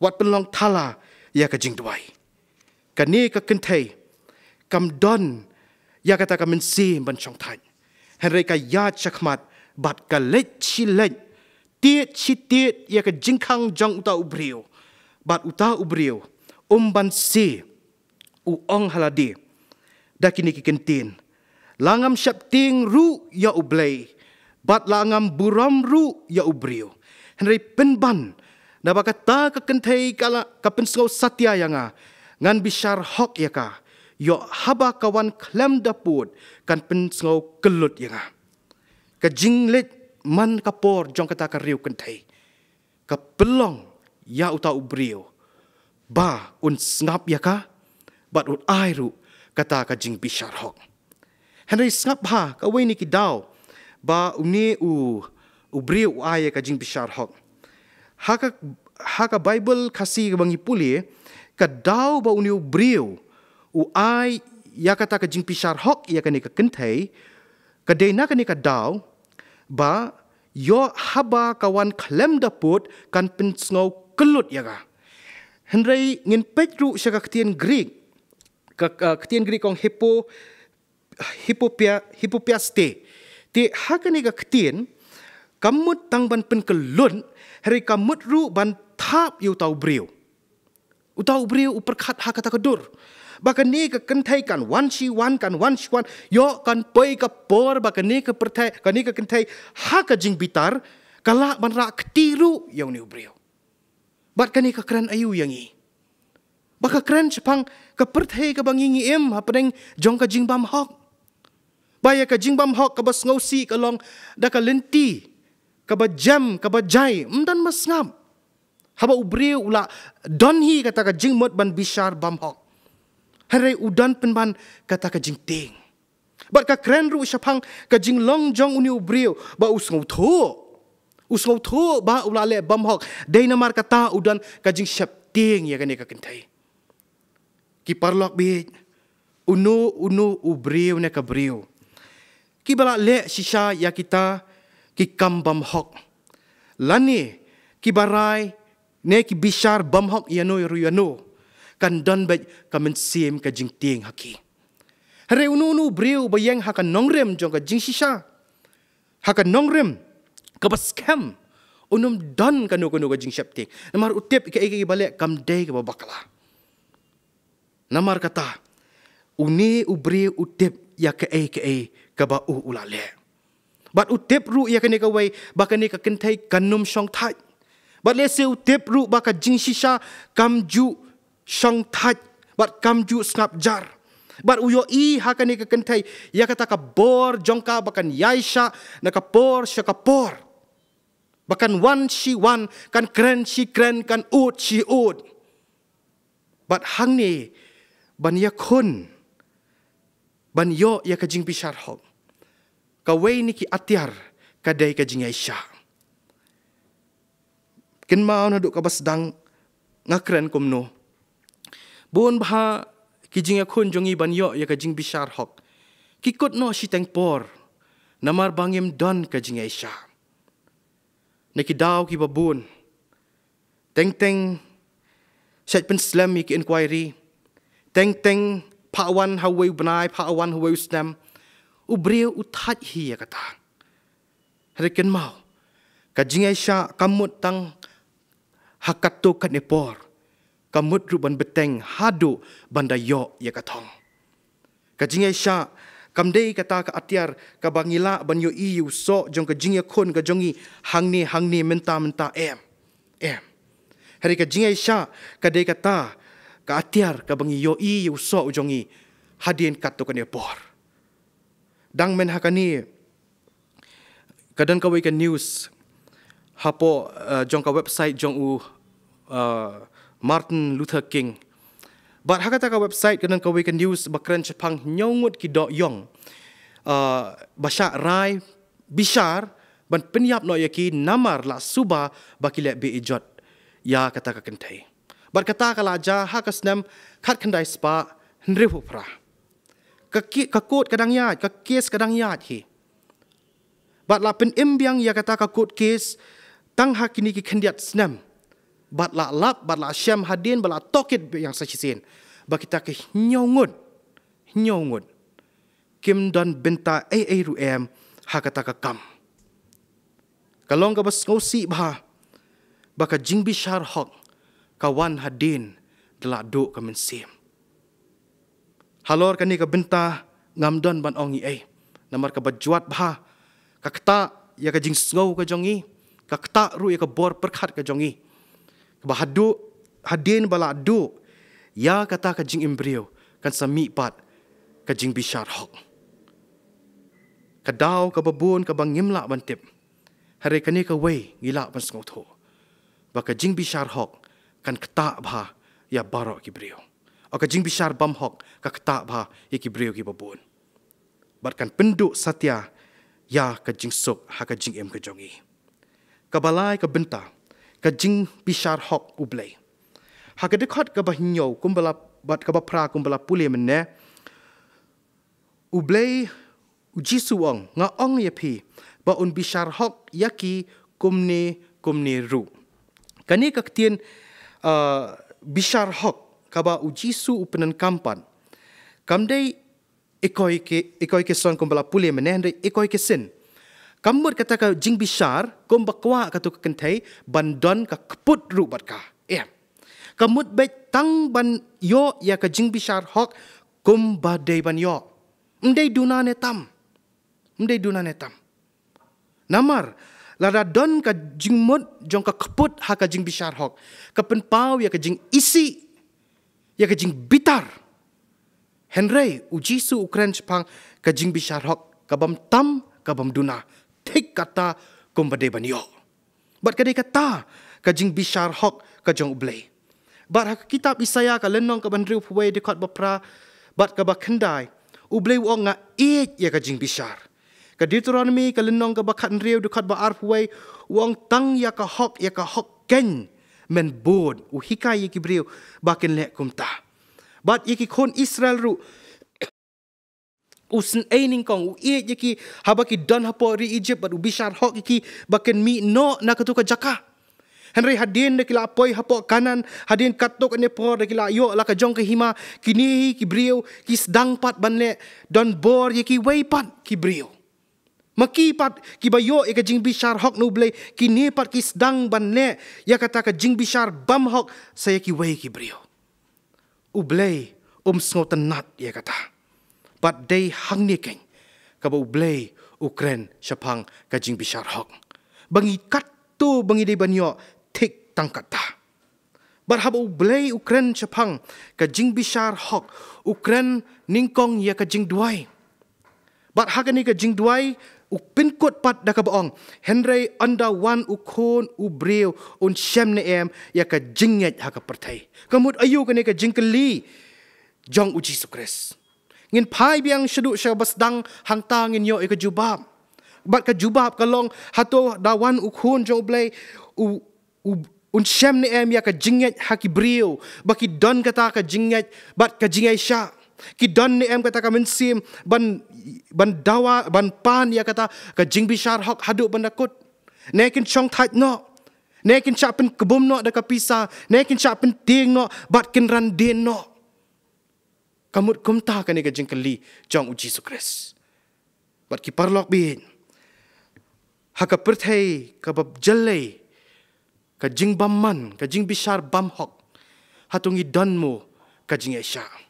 Wat pynlong thala ïa ka jingduwai. Kane ka kynthei kam don ïa kata ka mynsiem ban shongthait. Hynrei ka ïaid shakhmat bad ka leit shi leit, tied shi tied ïa ka jingkhang jong uta u briew. Bad uta u briew um banse, u ong ha lade da kine ki kyntien, la ngam sheptieng ruh ïa u Blei bad la ngam burom ruh ïa u briew. Hynrei pynban, naba kata ka kynthei ka la, ka pynsngew satia ïa nga, ngan bishar hok ïa ka. Ïoh haba ka wan khlem da pud, kan pynsngew kyllut ïa nga. Ka jingleit man ka por jong kata ka riew kynthei ka pynlong ïa uta u briew ba un sngap ïa ka bad un ai ruh kata ka jingbishar hok. Hynrei sngap bha kawei na ki daw ba une u, u briew u ai ïa ka jingbishar hok. Ha ka, ha ka Baibl Khasi kaba ngi pule, ka daw ba une u briew u ai ïa kata ka jingbishar hok ïa kane ka kynthei, ka dei na kane ka daw ba ïoh haba ka wan khlem da pud kan pynsngew kyllut ïa ka. Hynrei ngin peit ruh sha ka ktien Greek, ka, ka ktien Greek ka ong hypo, hypopia, hypopiaste. Te ha kane ka ktien, kam mut tang ban pynkyllut, hynrei kam mut ruh ban thap ïa uta u briew. Uta u briew u pyrkhat ha kata ka dur ba kane ka kynthei kan wan shi wan, kan wan shi wan, ïoh kan poi ka por ba kane ka pyrthei, kane ka kynthei ha ka jingbitar ka lah ban rah kti ruh ïa une u briew. Bad kane ka kren aïu ïa ngi? Ba ka kren shaphang ka pyrthei kaba ngi, ngi im hapdeng jong ka jingbymhok. Ba ïa ka jingbymhok kaba sngewsih ka long da ka lynti kaba jem, kaba jai, ym don ba sngap. Haba u briew u la don hi kata ka jingmut ban bishar bymhok, hynrei u don pynban kata ka jingtieng. Bad ka kren ruh shaphang ka jinglong jong une u briew ba u sngewthuh, u sngewthuh ba u la leh bymhok, dei namar kata u don ka jingsheptieng ïa kane ka kynthei. Ki paralok baieit, uno uno u briew ne ka briew kiba la leh shisha ïa kita ki kam bymhok, lane kiba rai ne ki bishar bymhok ïano ruh ïano, kan don beit ka mynsiem ka jingtieng ha ki. Hynrei uno uno u briew ba ïeng ha ka nongrim jong ka jingshisha, ha ka nongrim kaba skhem, un ym don kano kano ka jingsheptieng, namar u tip kaei kaei ba leh kam dei kaba bakla. Namar kata, une u briew u tip ïa kaei kaei kaba u, u la leh. Bad u tip ruh ïa kane kawei ba kane ka kynthei kan ym shongthait. Bad lehse u tip ruh ba ka jingshisha kam ju shongthait bad kam ju sngap jar. Bad u ïohi ha kane ka kynthei ïa kata ka bor jong ka ba kan ïaishah na ka por sha ka por, ba kan wan shi wan, kan kren shi kren, kan ud shi ud. Bad hangne ban ïakhun, ban ïoh ïa ka jingbishar hok, kawei na ki atiar ka dei ka jingïaishah. Kynmaw naduh kaba sdang nga kren kumno, bun bha ki jingïakhun jong ngi ban ïoh ïa ka jingbishar hok ki kut noh shiteng por, namar ba ngim don ka jingïaishah. Na ki daw kiba bun, teng teng shait pynslem ïa ki inquiry, teng teng phah wan ha uwei u bnai, phah wan ha uwei u snem, u briew u thait hi ïa kata. Hynrei kynmaw, ka jingïaishah kam mut tang ha katto katne por, ka mut ruh ban bteng haduh ban da ïoh ïa ka thong. Ka jingïaishah kam dei kata ka atiar kaba ngi lah ban ïohi ïa u soh jong ka jingïakhun ka jong ngi hangne hangne mynta mynta, em. Em. Hynrei ka jingïaishah ka dei kata ka atiar kaba ngi ïohi ïa u soh u jong ngi hadien katto katne por. Dang mynha kane, ka don kawei ka news hapoh, uh, jong ka website jong u, uh, Martin Luther King. Bad ha kata ka website ka don kawei ka news ba kren shaphang hynñiew ngut ki doh ïong, uh, ba shah rai bishar ban pynïap noh ïa ki namar la suba ba ki leh beh-ijot ïa kata ka kynthei. Bad kata ka la jia ha ka snem khatkhyndai spah hynriewphew phra. Ka ki-, ka kot ka dang ïaid, ka kes ka dang ïaid hi. Bad la pynim biang ïa kata ka kot kes tang ha kine ki khyndiat snem. Bad la lap, bad la shem hadien, bad la tohkit biang sa shisien. Ba kita ki hynñiew ngut, hynñiew ngut kim don bynta ei ei ruh em ha kata ka kam. Ka long kaba sngewsih bha ba ka jingbishar hok ka wan hadien da la duh ka mynsiem. Halor kane ka bynta ngam don ban ong ei ei. Namar kaba jwat bha, ka ktah ïa ka jingsngew ka jong ngi, ka ktah ruh ïa ka bor pyrkhat ka jong ngi. Kaba haduh, hadien ba la duh ïa kata ka jingim briew, kan sa mih pat ka jingbishar hok. Ka daw kaba bun kaba ngim lah ban tip. Hynrei kane kawei ngi lah ban sngewthuh ba ka jingbishar hok kan ktah bha ïa baroh ki briew. O, ka jingbishar bymhok ka ktah bha ïa ki briew kiba bun. Bad kan pynduh satia ïa ka jingsuk ha ka jingim ka jong ngi. Kaba lai ka bynta, ka jingbishar hok U Blei. Ha ka dkhot kaba hynñiew kumba la, bad kaba phra kumba la pule mynne, U Blei, U Jisu u ong, nga ong ïa phi ba un bishar hok ïa ki kumne kumne ruh. Kane ka ktien, uh, bishar hok kaba U Jisu u pyndonkam pat, kam dei i koi ke, i koi ke song kumba la pule mynne, hynrei i koi ke sien. Kam mut kata ka jingbishar kumba kwah katu ka kynthei ban don ka kput ruh bad ka. Em. Kam mut beit tang ban ïoh ïa ka jingbishar hok kumba dei ban ïoh. Ym dei duna ne tam. Ym dei duna ne tam. Namar lada don ka jingmut jong ka kput ha ka jingbishar hok, ka pynpaw ïa ka jingisih, ïa ka jingbitar. Hynrei U Jisu u kren shaphang ka jingbishar hok ka bym tam, ka bym duna, thik kata kumba dei ban ïoh. Bad ka dei kata ka jingbishar hok ka jong U Blei. Bad ha ka kitab Isaïah ka lynnong kaba hynriewphew wei, dkhot ba phra bad kaba khyndai, U Blei u ong, nga ïeit ïa ka jingbishar. Ka Deuteronomy ka lynnong kaba khathynriew, dkhot ba arphew wei, u ong, tang ïa ka hok, ïa ka hok keiñ men bud, u hikai ïa ki briew ba kin leh kumta. Bad ïa ki khun Israel ruh u sngewthuh nyngkong, u ïeit ïa ki haba ki don hapoh ri Egypt, bad u bishar hok ïa ki ba kin mih noh na katu ka jaka. Hynrei hadien da ki la poi hapoh Kanaan, hadien katto katne por da ki la ïoh la ka jong ka hima, kine hi ki briew ki sdang pat ban leh donbor ïa kiwei pat ki briew. Ma ki pat kiba ïoh ïa ka jingbishar hok na U Blei, kine pat ki sdang ban leh ïa kata ka jingbishar bymhok sa ïa kiwei ki briew. U Blei um sngewtynnat ïa kata. Bad dei hangne keiñ kaba U Blei u kren shaphang ka jingbishar hok, ba ngi katto ba ngi dei ban ïoh thik tang kata. Bad haba U Blei u kren shaphang ka jingbishar hok, u kren nyngkong ïa ka jingduwai. Bad ha kane ka jingduwai u pynkut pat da kaba ong, hynrei ynda wan U Khun u briew un shem ne em ïa ka jingngeit ha ka pyrthei? Ka mut aïu kane ka jingkylli jong U Jisu Khrist? Ngin phai biang shaduh sha ba sdang, hangta ngin ïoh ïa ka jubab. Bad ka jubab ka long, hato da wan U Khun jong U Blei, u, u, un shem ne em ïa ka jingngeit ha ki briew ba ki don kata ka jingngeit bad ka jingïaishah? Ki don ne em kata ka mynsiem ban, ban dawa, ban pan ïa kata ka jingbishar hok haduh ban da kut? Ne kin shong thait noh, ne kin shah pynkbum noh da ka pisa, ne kin shah pyntieng noh bad kin ran dien noh? Ka mut kumta kane ka jingkylli jong U Jisu Khrist. Bad ki paralok baieit, Ha ka pyrthei kaba jyllei, ka jingbymman, ka jingbishar bymhok, hato ngi don mo ka jingïaishah?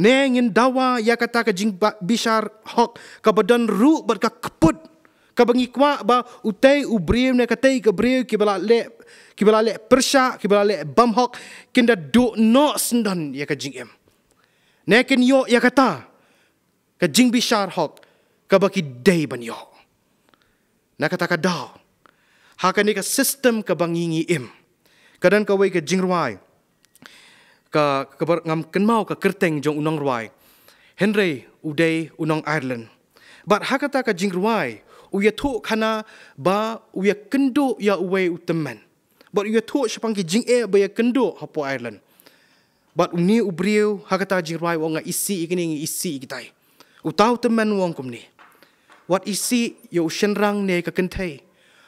Ne ngin dawa ïa kata ka jingbishar hok kaba don ruh bad ka kput, kaba ngi kwah ba utei u briew ne katei ka briew kiba la leh, kiba la leh pyrshah, kiba la leh bymhok, kin da duh noh syndon ïa ka jingim? Ne kin ïoh ïa kata ka jingbishar hok kaba ki dei ban ïoh? Na kata ka daw, ha kane ka system kaba ngi ngi im, ka don kawei ka jingrwai, ka, kaba ngam kynmaw ka kyrteng jong u nongrwai, hynrei u dei u nong Ireland. Bad ha kata ka jingrwai, u ïathuh khana ba u ïakynduh ïa uwei u tymmen, bad u ïathuh shaphang ki jingeh ba ïakynduh hapoh Ireland. Bad une u briew ha kata ka jingrwai u ong, nga isih ïa kine, nga isih ïa kitai. Uta u tymmen u ong kumne: wat isih ïa u shynrang ne ka kynthei,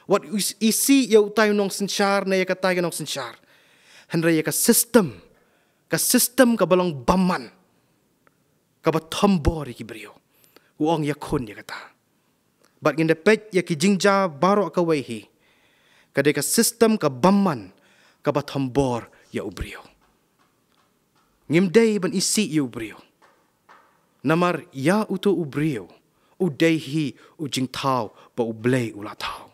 wat is-, isih ïa utai u nongsynshar ne ïa katai ka nongsynshar, hynrei ïa ka system, ka system kaba long bymman, kaba thombor ïa ki briew, u ong ïakhun ïa kata. Bad ngin da peit ïa ki jingjia baroh kawei hi, ka dei ka system ka bymman kaba thombor ïa u briew. Ngim dei ban isih ïa u briew, namar ïa uto u briew u dei hi u jingthaw ba U Blei u la thaw.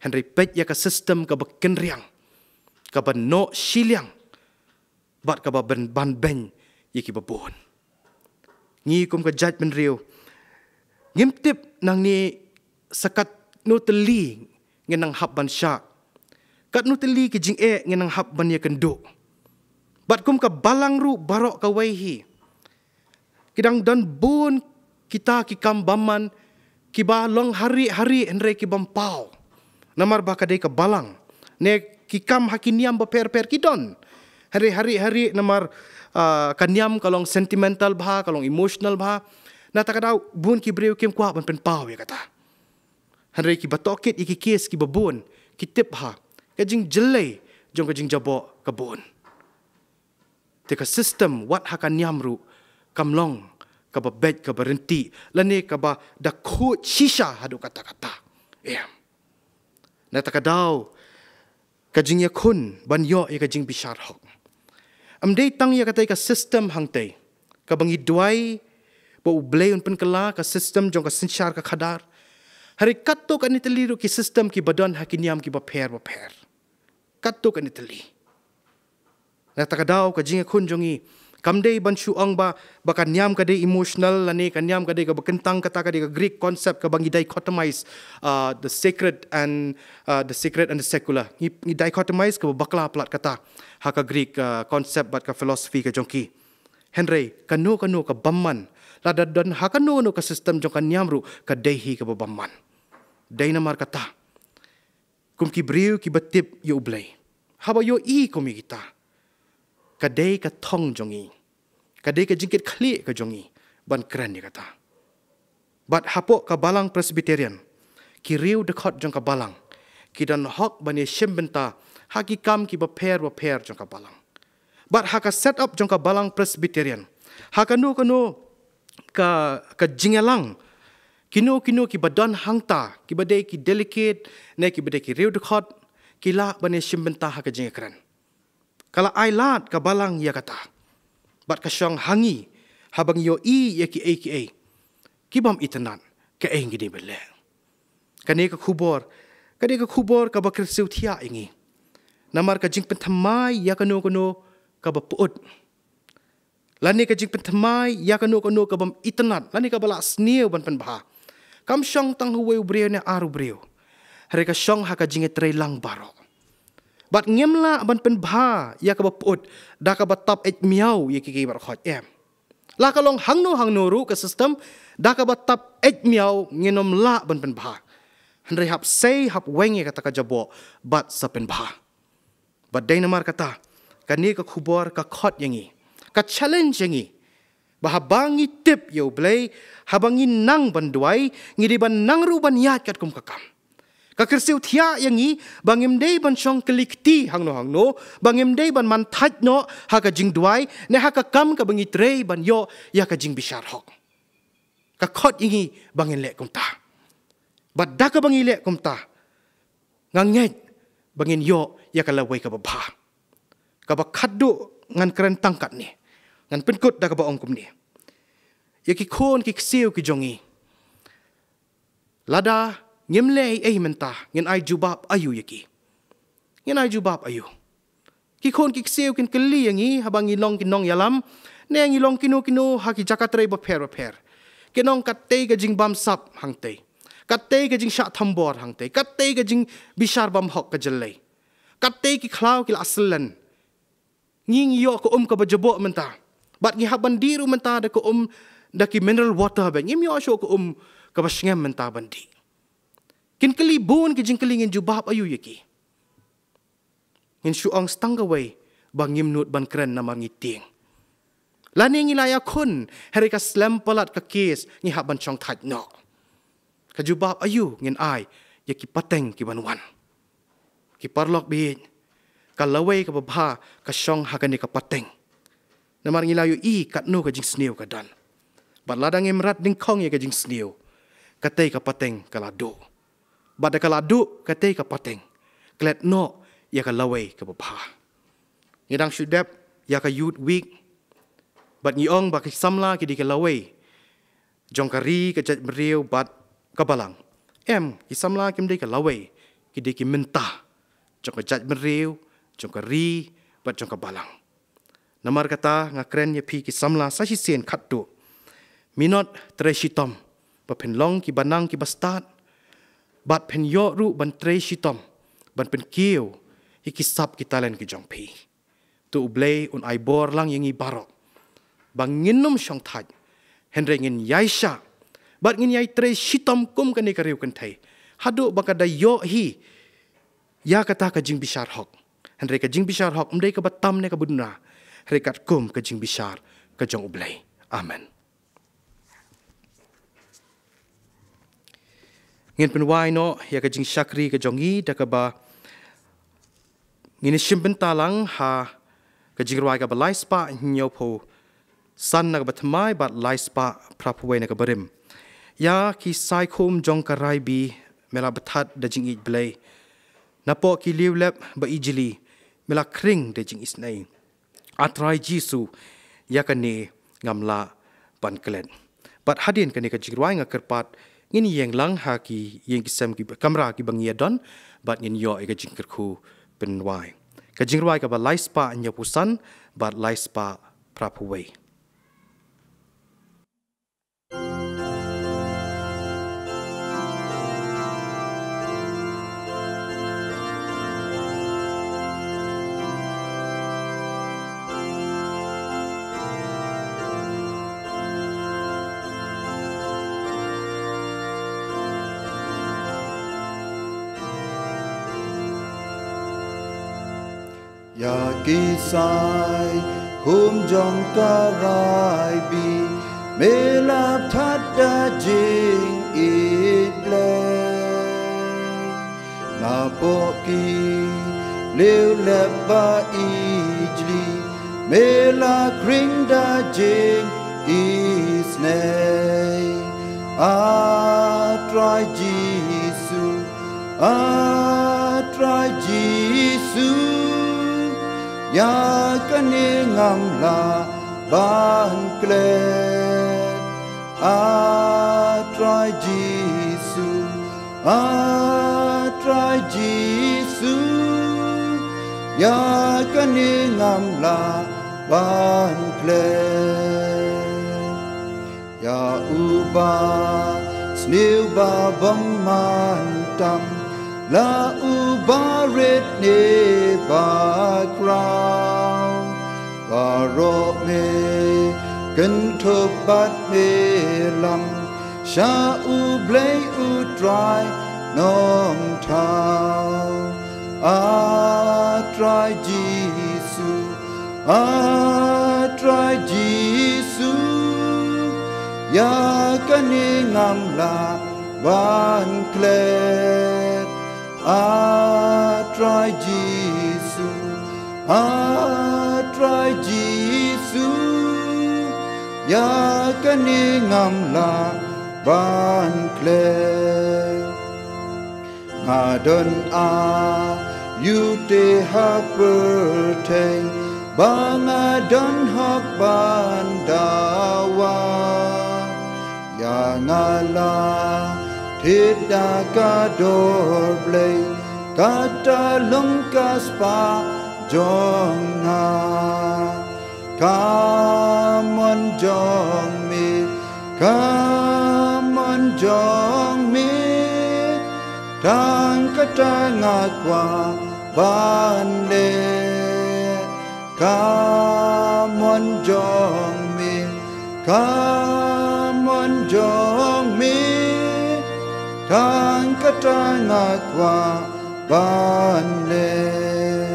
Hynrei peit ïa ka system kaba kynriang, kaba noh shiliang, bad kaba ban, ban beiñ ïa kiba bun. Ngi kum ka jaitbynriew, ngim tip nangne sa katno tylli ngin nang hap ban shah, katno tylli ki jingeh ngin nang hap ban ïakynduh. Bad kum ka balang ruh baroh kawei hi, ki dang don bun kita ki kam bymman kiba long ha rieh ha rieh hynrei ki bym paw. Namar ba ka dei ka balang, ne ki kam ha ki niam bapher bapher ki don ha rieh ha rieh ha rieh, namar, ah, ka niam ka long sentimental bha, ka long emotional bha. Na kata ka daw bun ki briew kim kwah ban pynpaw ïa kata. Hynrei kiba tohkit ïa ki kes kiba bun ki tip ha ka jingjyllei jong ka jingjaboh ka bun. Te ka system wat ha ka niam ruh kam long kaba beit, kaba ryntih, lane kaba da khuid shisha haduh katta katta. Em. Na kata ka daw, ka jingïakhun ban ïoh ïa ka jingbishar hok, ym dei tang ïa katei ka system hangtei kaba ngi duwai ba U Blei un pynkylla, ka system jong ka synshar ka khadar. Hynrei katto katne tylli ruh ki system kiba don ha ki niam kiba pher bapher, katto katne tylli. Na kata ka daw ka jingïakhun jong ngi kam dei ban shu ong ba, ba ka niam ka dei emotional lane ka niam ka dei kaba kyntang. Kata ka dei ka Greek concept kaba ngi dichotomize, uh, the sacred and, uh, the sacred and the secular. Ngi, ngi dichotomize kaba bakla palat kata ha ka Greek, uh, concept bad ka philosophy ka jong ki. Hynrei kano kano ka bymman, lada don ha kano kano ka system jong ka niam ruh, ka dei hi kaba bymman. Dei namar kata, kum ki briew kiba tip ïa U Blei, haba ïohi kum ïa kita, ka dei ka thong jong ngi, ka dei ka jingkitkhlieh ka jong ngi ban kren ïa kata. Bad hapoh ka Balang Presbyterian, ki riew dkhot jong ka balang ki don hok ban ïashim bynta ha ki kam kiba pher bapher jong ka balang. Bad ha ka set up jong ka Balang Presbyterian, ha kano kano ka, ka jingïalang, kino kino kiba don hangta, kiba dei ki delegate ne kiba dei ki riew dkhot, ki lah ban ïashim bynta ha ka jingïakren. Ka la ai lad ka balang ïa kata. Bad ka shong ha ngi, haba ngi ïohi ïa kiei kiei ki bym itynnad, kaei ngi dei ban leh? Kane ka khubor ka dei ka khubor kaba kyrsiew thiah ïa ngi. Namar ka jingpynthymmai ïa kano kano kaba pyut, lane ka jingpynthymmai ïa kano kano ka bym itynnad lane kaba la sniew ban pynbha, kam shong tang ha uwei u briew ne ar u briew, hynrei ka shong ha ka jingïatreilang baroh. Bad ngim lah ban pynbha ïa kaba pyut da kaba tap eit miaw ïa kiei kiei baroh khoit, em. La ka long hangno hangno ruh ka system, da kaba tap eit miaw ngin ym lah ban pynbha. Hynrei hap sei, hap weng ïa kata ka jaboh bad sa pynbha. Bad dei namar kata, kane ka khubor ka khot ïa ngi, ka challenge ïa ngi, ba haba ngi tip ïa U Blei, haba ngi nang ban duwai, ngi dei ban nang ruh ban ïaid katkum ka kam. Ka kyrsiew thiah ïa ngi ba ngim dei ban shong kylli kti hangno hangno, ba ngim dei ban man thait noh ha ka jingduwai ne ha ka kam kaba ngi trei ban ïoh ïa ka jingbishar hok. Ka khot ïa ngi ba ngin leh kumta. Bad da kaba ngi leh kumta, nga ngeit ba ngin ïoh ïa ka lawei kaba bha. Kaba khatduh ngan kren tang katne. Ngan pynkut da kaba ong kumne. Ïa ki khun ki ksiew ki jong ngi, lada ngim leh ei ei mynta, ngin ai jubab aïu ïa ki? Ngin ai jubab aïu? Ki khun ki ksiew kin kylli ïa ngi haba ngi long ki nongïalam, ne ngi long kino kino ha ki jaka trei bapher bapher. Kin ong, kattei ka jingbamsap hangtei, kattei ka jingshah thombor hangtei, kattei ka jingbishar bymhok ka jyllei, kattei ki khlaw ki la syllen. Ngi ngi ïoh ka um kaba jaboh mynta. Bad ngi hap ban dih ruh mynta da ka um, da ki mineral water, ba ngim ïoh shuh ka um kaba sngem mynta ban dih. Kin kylli bun ki jingkylli, ngin jubab aïu ïa ki? Ngin shu ong tang kawei ba ngim nud ban kren namar ngi tieng. Lane ngi la ïakhun, hynrei ka slem palat ka case ngi hap ban shongthait noh. Ka jubab aïu ngin ai ïa ki pateng ki ban wan? Ki paralok baieit, ka lawei kaba bha ka shong ha kane ka pateng. Namar ngi la ïohi katno ka jingsniew ka don. Bad lada ngim rat dyngkhong ïa ka jingsniew, katei ka pateng ka la duh. Bad da ka la duh katei ka pateng, klet noh ïa ka lawei kaba bha. Ngi dang shu dep ïa ka Youth Week, bad ngi ong ba ki samla ki dei ka lawei jong ka ri, ka jaitbynriew bad ka balang. Em, ki samla kim dei ka lawei, ki dei ki mynta jong ka jaitbynriew, jong ka ri bad jong ka balang. Namar kata nga kren ïa phi ki samla sa shisien khatduh. Minot trei shitom ba phin long kiba nang kiba stad, bad phin ïoh ruh ban trei shitom ban pynkiew ïa ki sap ki talent ki jong phi. To U Blei un ai bor lang ïa ngi baroh ba ngin nym shongthait, hynrei ngin ïaishah bad ngin ïai trei shitom kum kane ka riew kynthei, haduh ba ka da ïoh hi ïa kata ka jingbishar hok. Hynrei ka jingbishar hok ym dei kaba tam ne kaba duna, hynrei katkum ka jingbishar ka jong U Blei. Amen. Ngin pynwai noh ïa ka jingshakri ka jong ngi da kaba ngin ïa shim bynta lang ha ka jingrwai kaba lai spah hynñiewphew san na kaba thymmai bad lai spah phraphew wei na kaba rim. Ïa ki saikhum jong ka Raibi, me la bthad da jingïeit Blei. Napoh ki liewlep ba ijli, me la khring da jingisynei. A Trai Jisu, ïa kane ngam lah ban klet. Bad hadien kane ka jingrwai nga kyrpad ngin ïeng lang ha ki ïing ki sem ki kamra kiba ngi ïa don, bad ngin ïoh ïa ka jingkyrkhu pynwai. Ka jingrwai kaba lai spah hynñiewphew san bad lai spah phraphew wei. Ïa ki saikhum jong ka Raibi, me la bthad da jingïeit Blei. Napoh ki liewlep ba ijli, me la khring da jingisynei. A Trai Jisu, A Trai Jisu, ïa kane ngam lah ban klet. A Trai Jisu, A Trai Jisu, ïa kane ngam lah ban klet. Ïa uba sniew ba bym man tam, la uba rit ne ba khraw, baroh me kynthup bad me lam sha U Blei U Trai Nongthaw. A Trai Jisu, A Trai Jisu, ïa kane ngam lah ban klet. A Trai Jisu, A Trai Jisu, ïa kane ngam lah ban klet. Nga don aïu te ha pyrthei ba nga don hok ban dawa? Ïa nga la thied da ka dor Blei, kata long ka spah jong nga. Ka mon jong me, ka mon jong me, tang kata nga kwah ban leh. Ka mon jong me, ka mon jong me, tang kata nga kwah ban leh.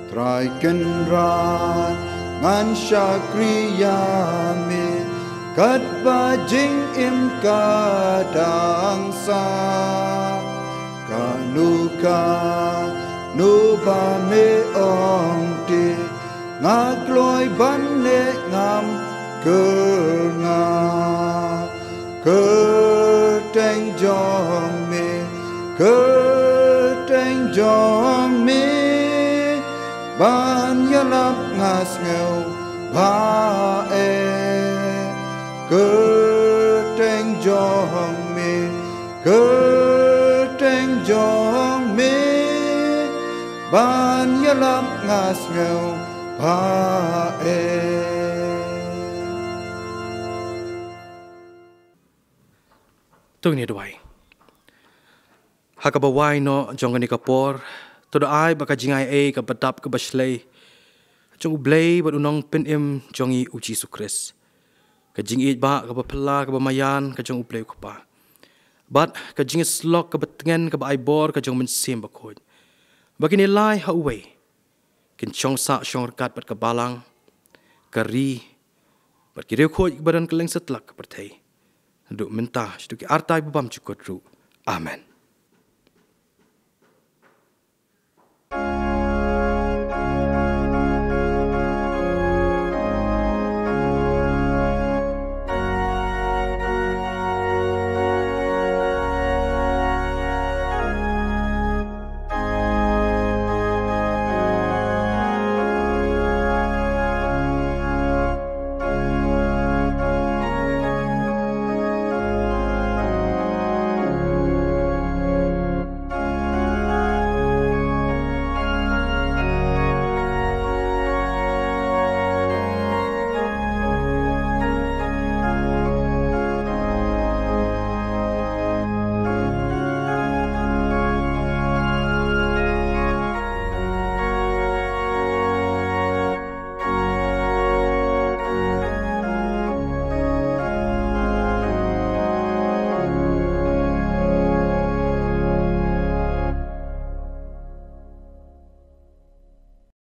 Trai Kynrad, ngan shakri ïa me katba jingim ka dang sah. Kano kano ba me ong te, nga kloi ban leh, ngam kyrngah. Kyrteng jong me, kyrteng jong me, ban ïalap nga sngewbha eh. Kyrteng jong me, kyrteng jong me, ban ïalap nga sngewbha eh. To ngin ïa duwai. Ha kaba wai noh jong kane ka por, to da ai ba ka jingai ei kaba dap kaba shlei jong U Blei bad U Nongpynim jong ngi U Jisu Khrist, ka jingïeit ba kaba phylla kaba maïan ka jong U Blei U Kpa, bad ka jingïasyllok kaba tngen kaba ai bor ka jong U Mynsiem Bakhuid, ba kine lai ha uwei kin shong sah shong ryngkat bad ka balang, ka ri, bad ki riewkhuid kiba don kylleng satlak ka pyrthei, naduh mynta shaduh ki artai ba bymjukut ruh. Amen.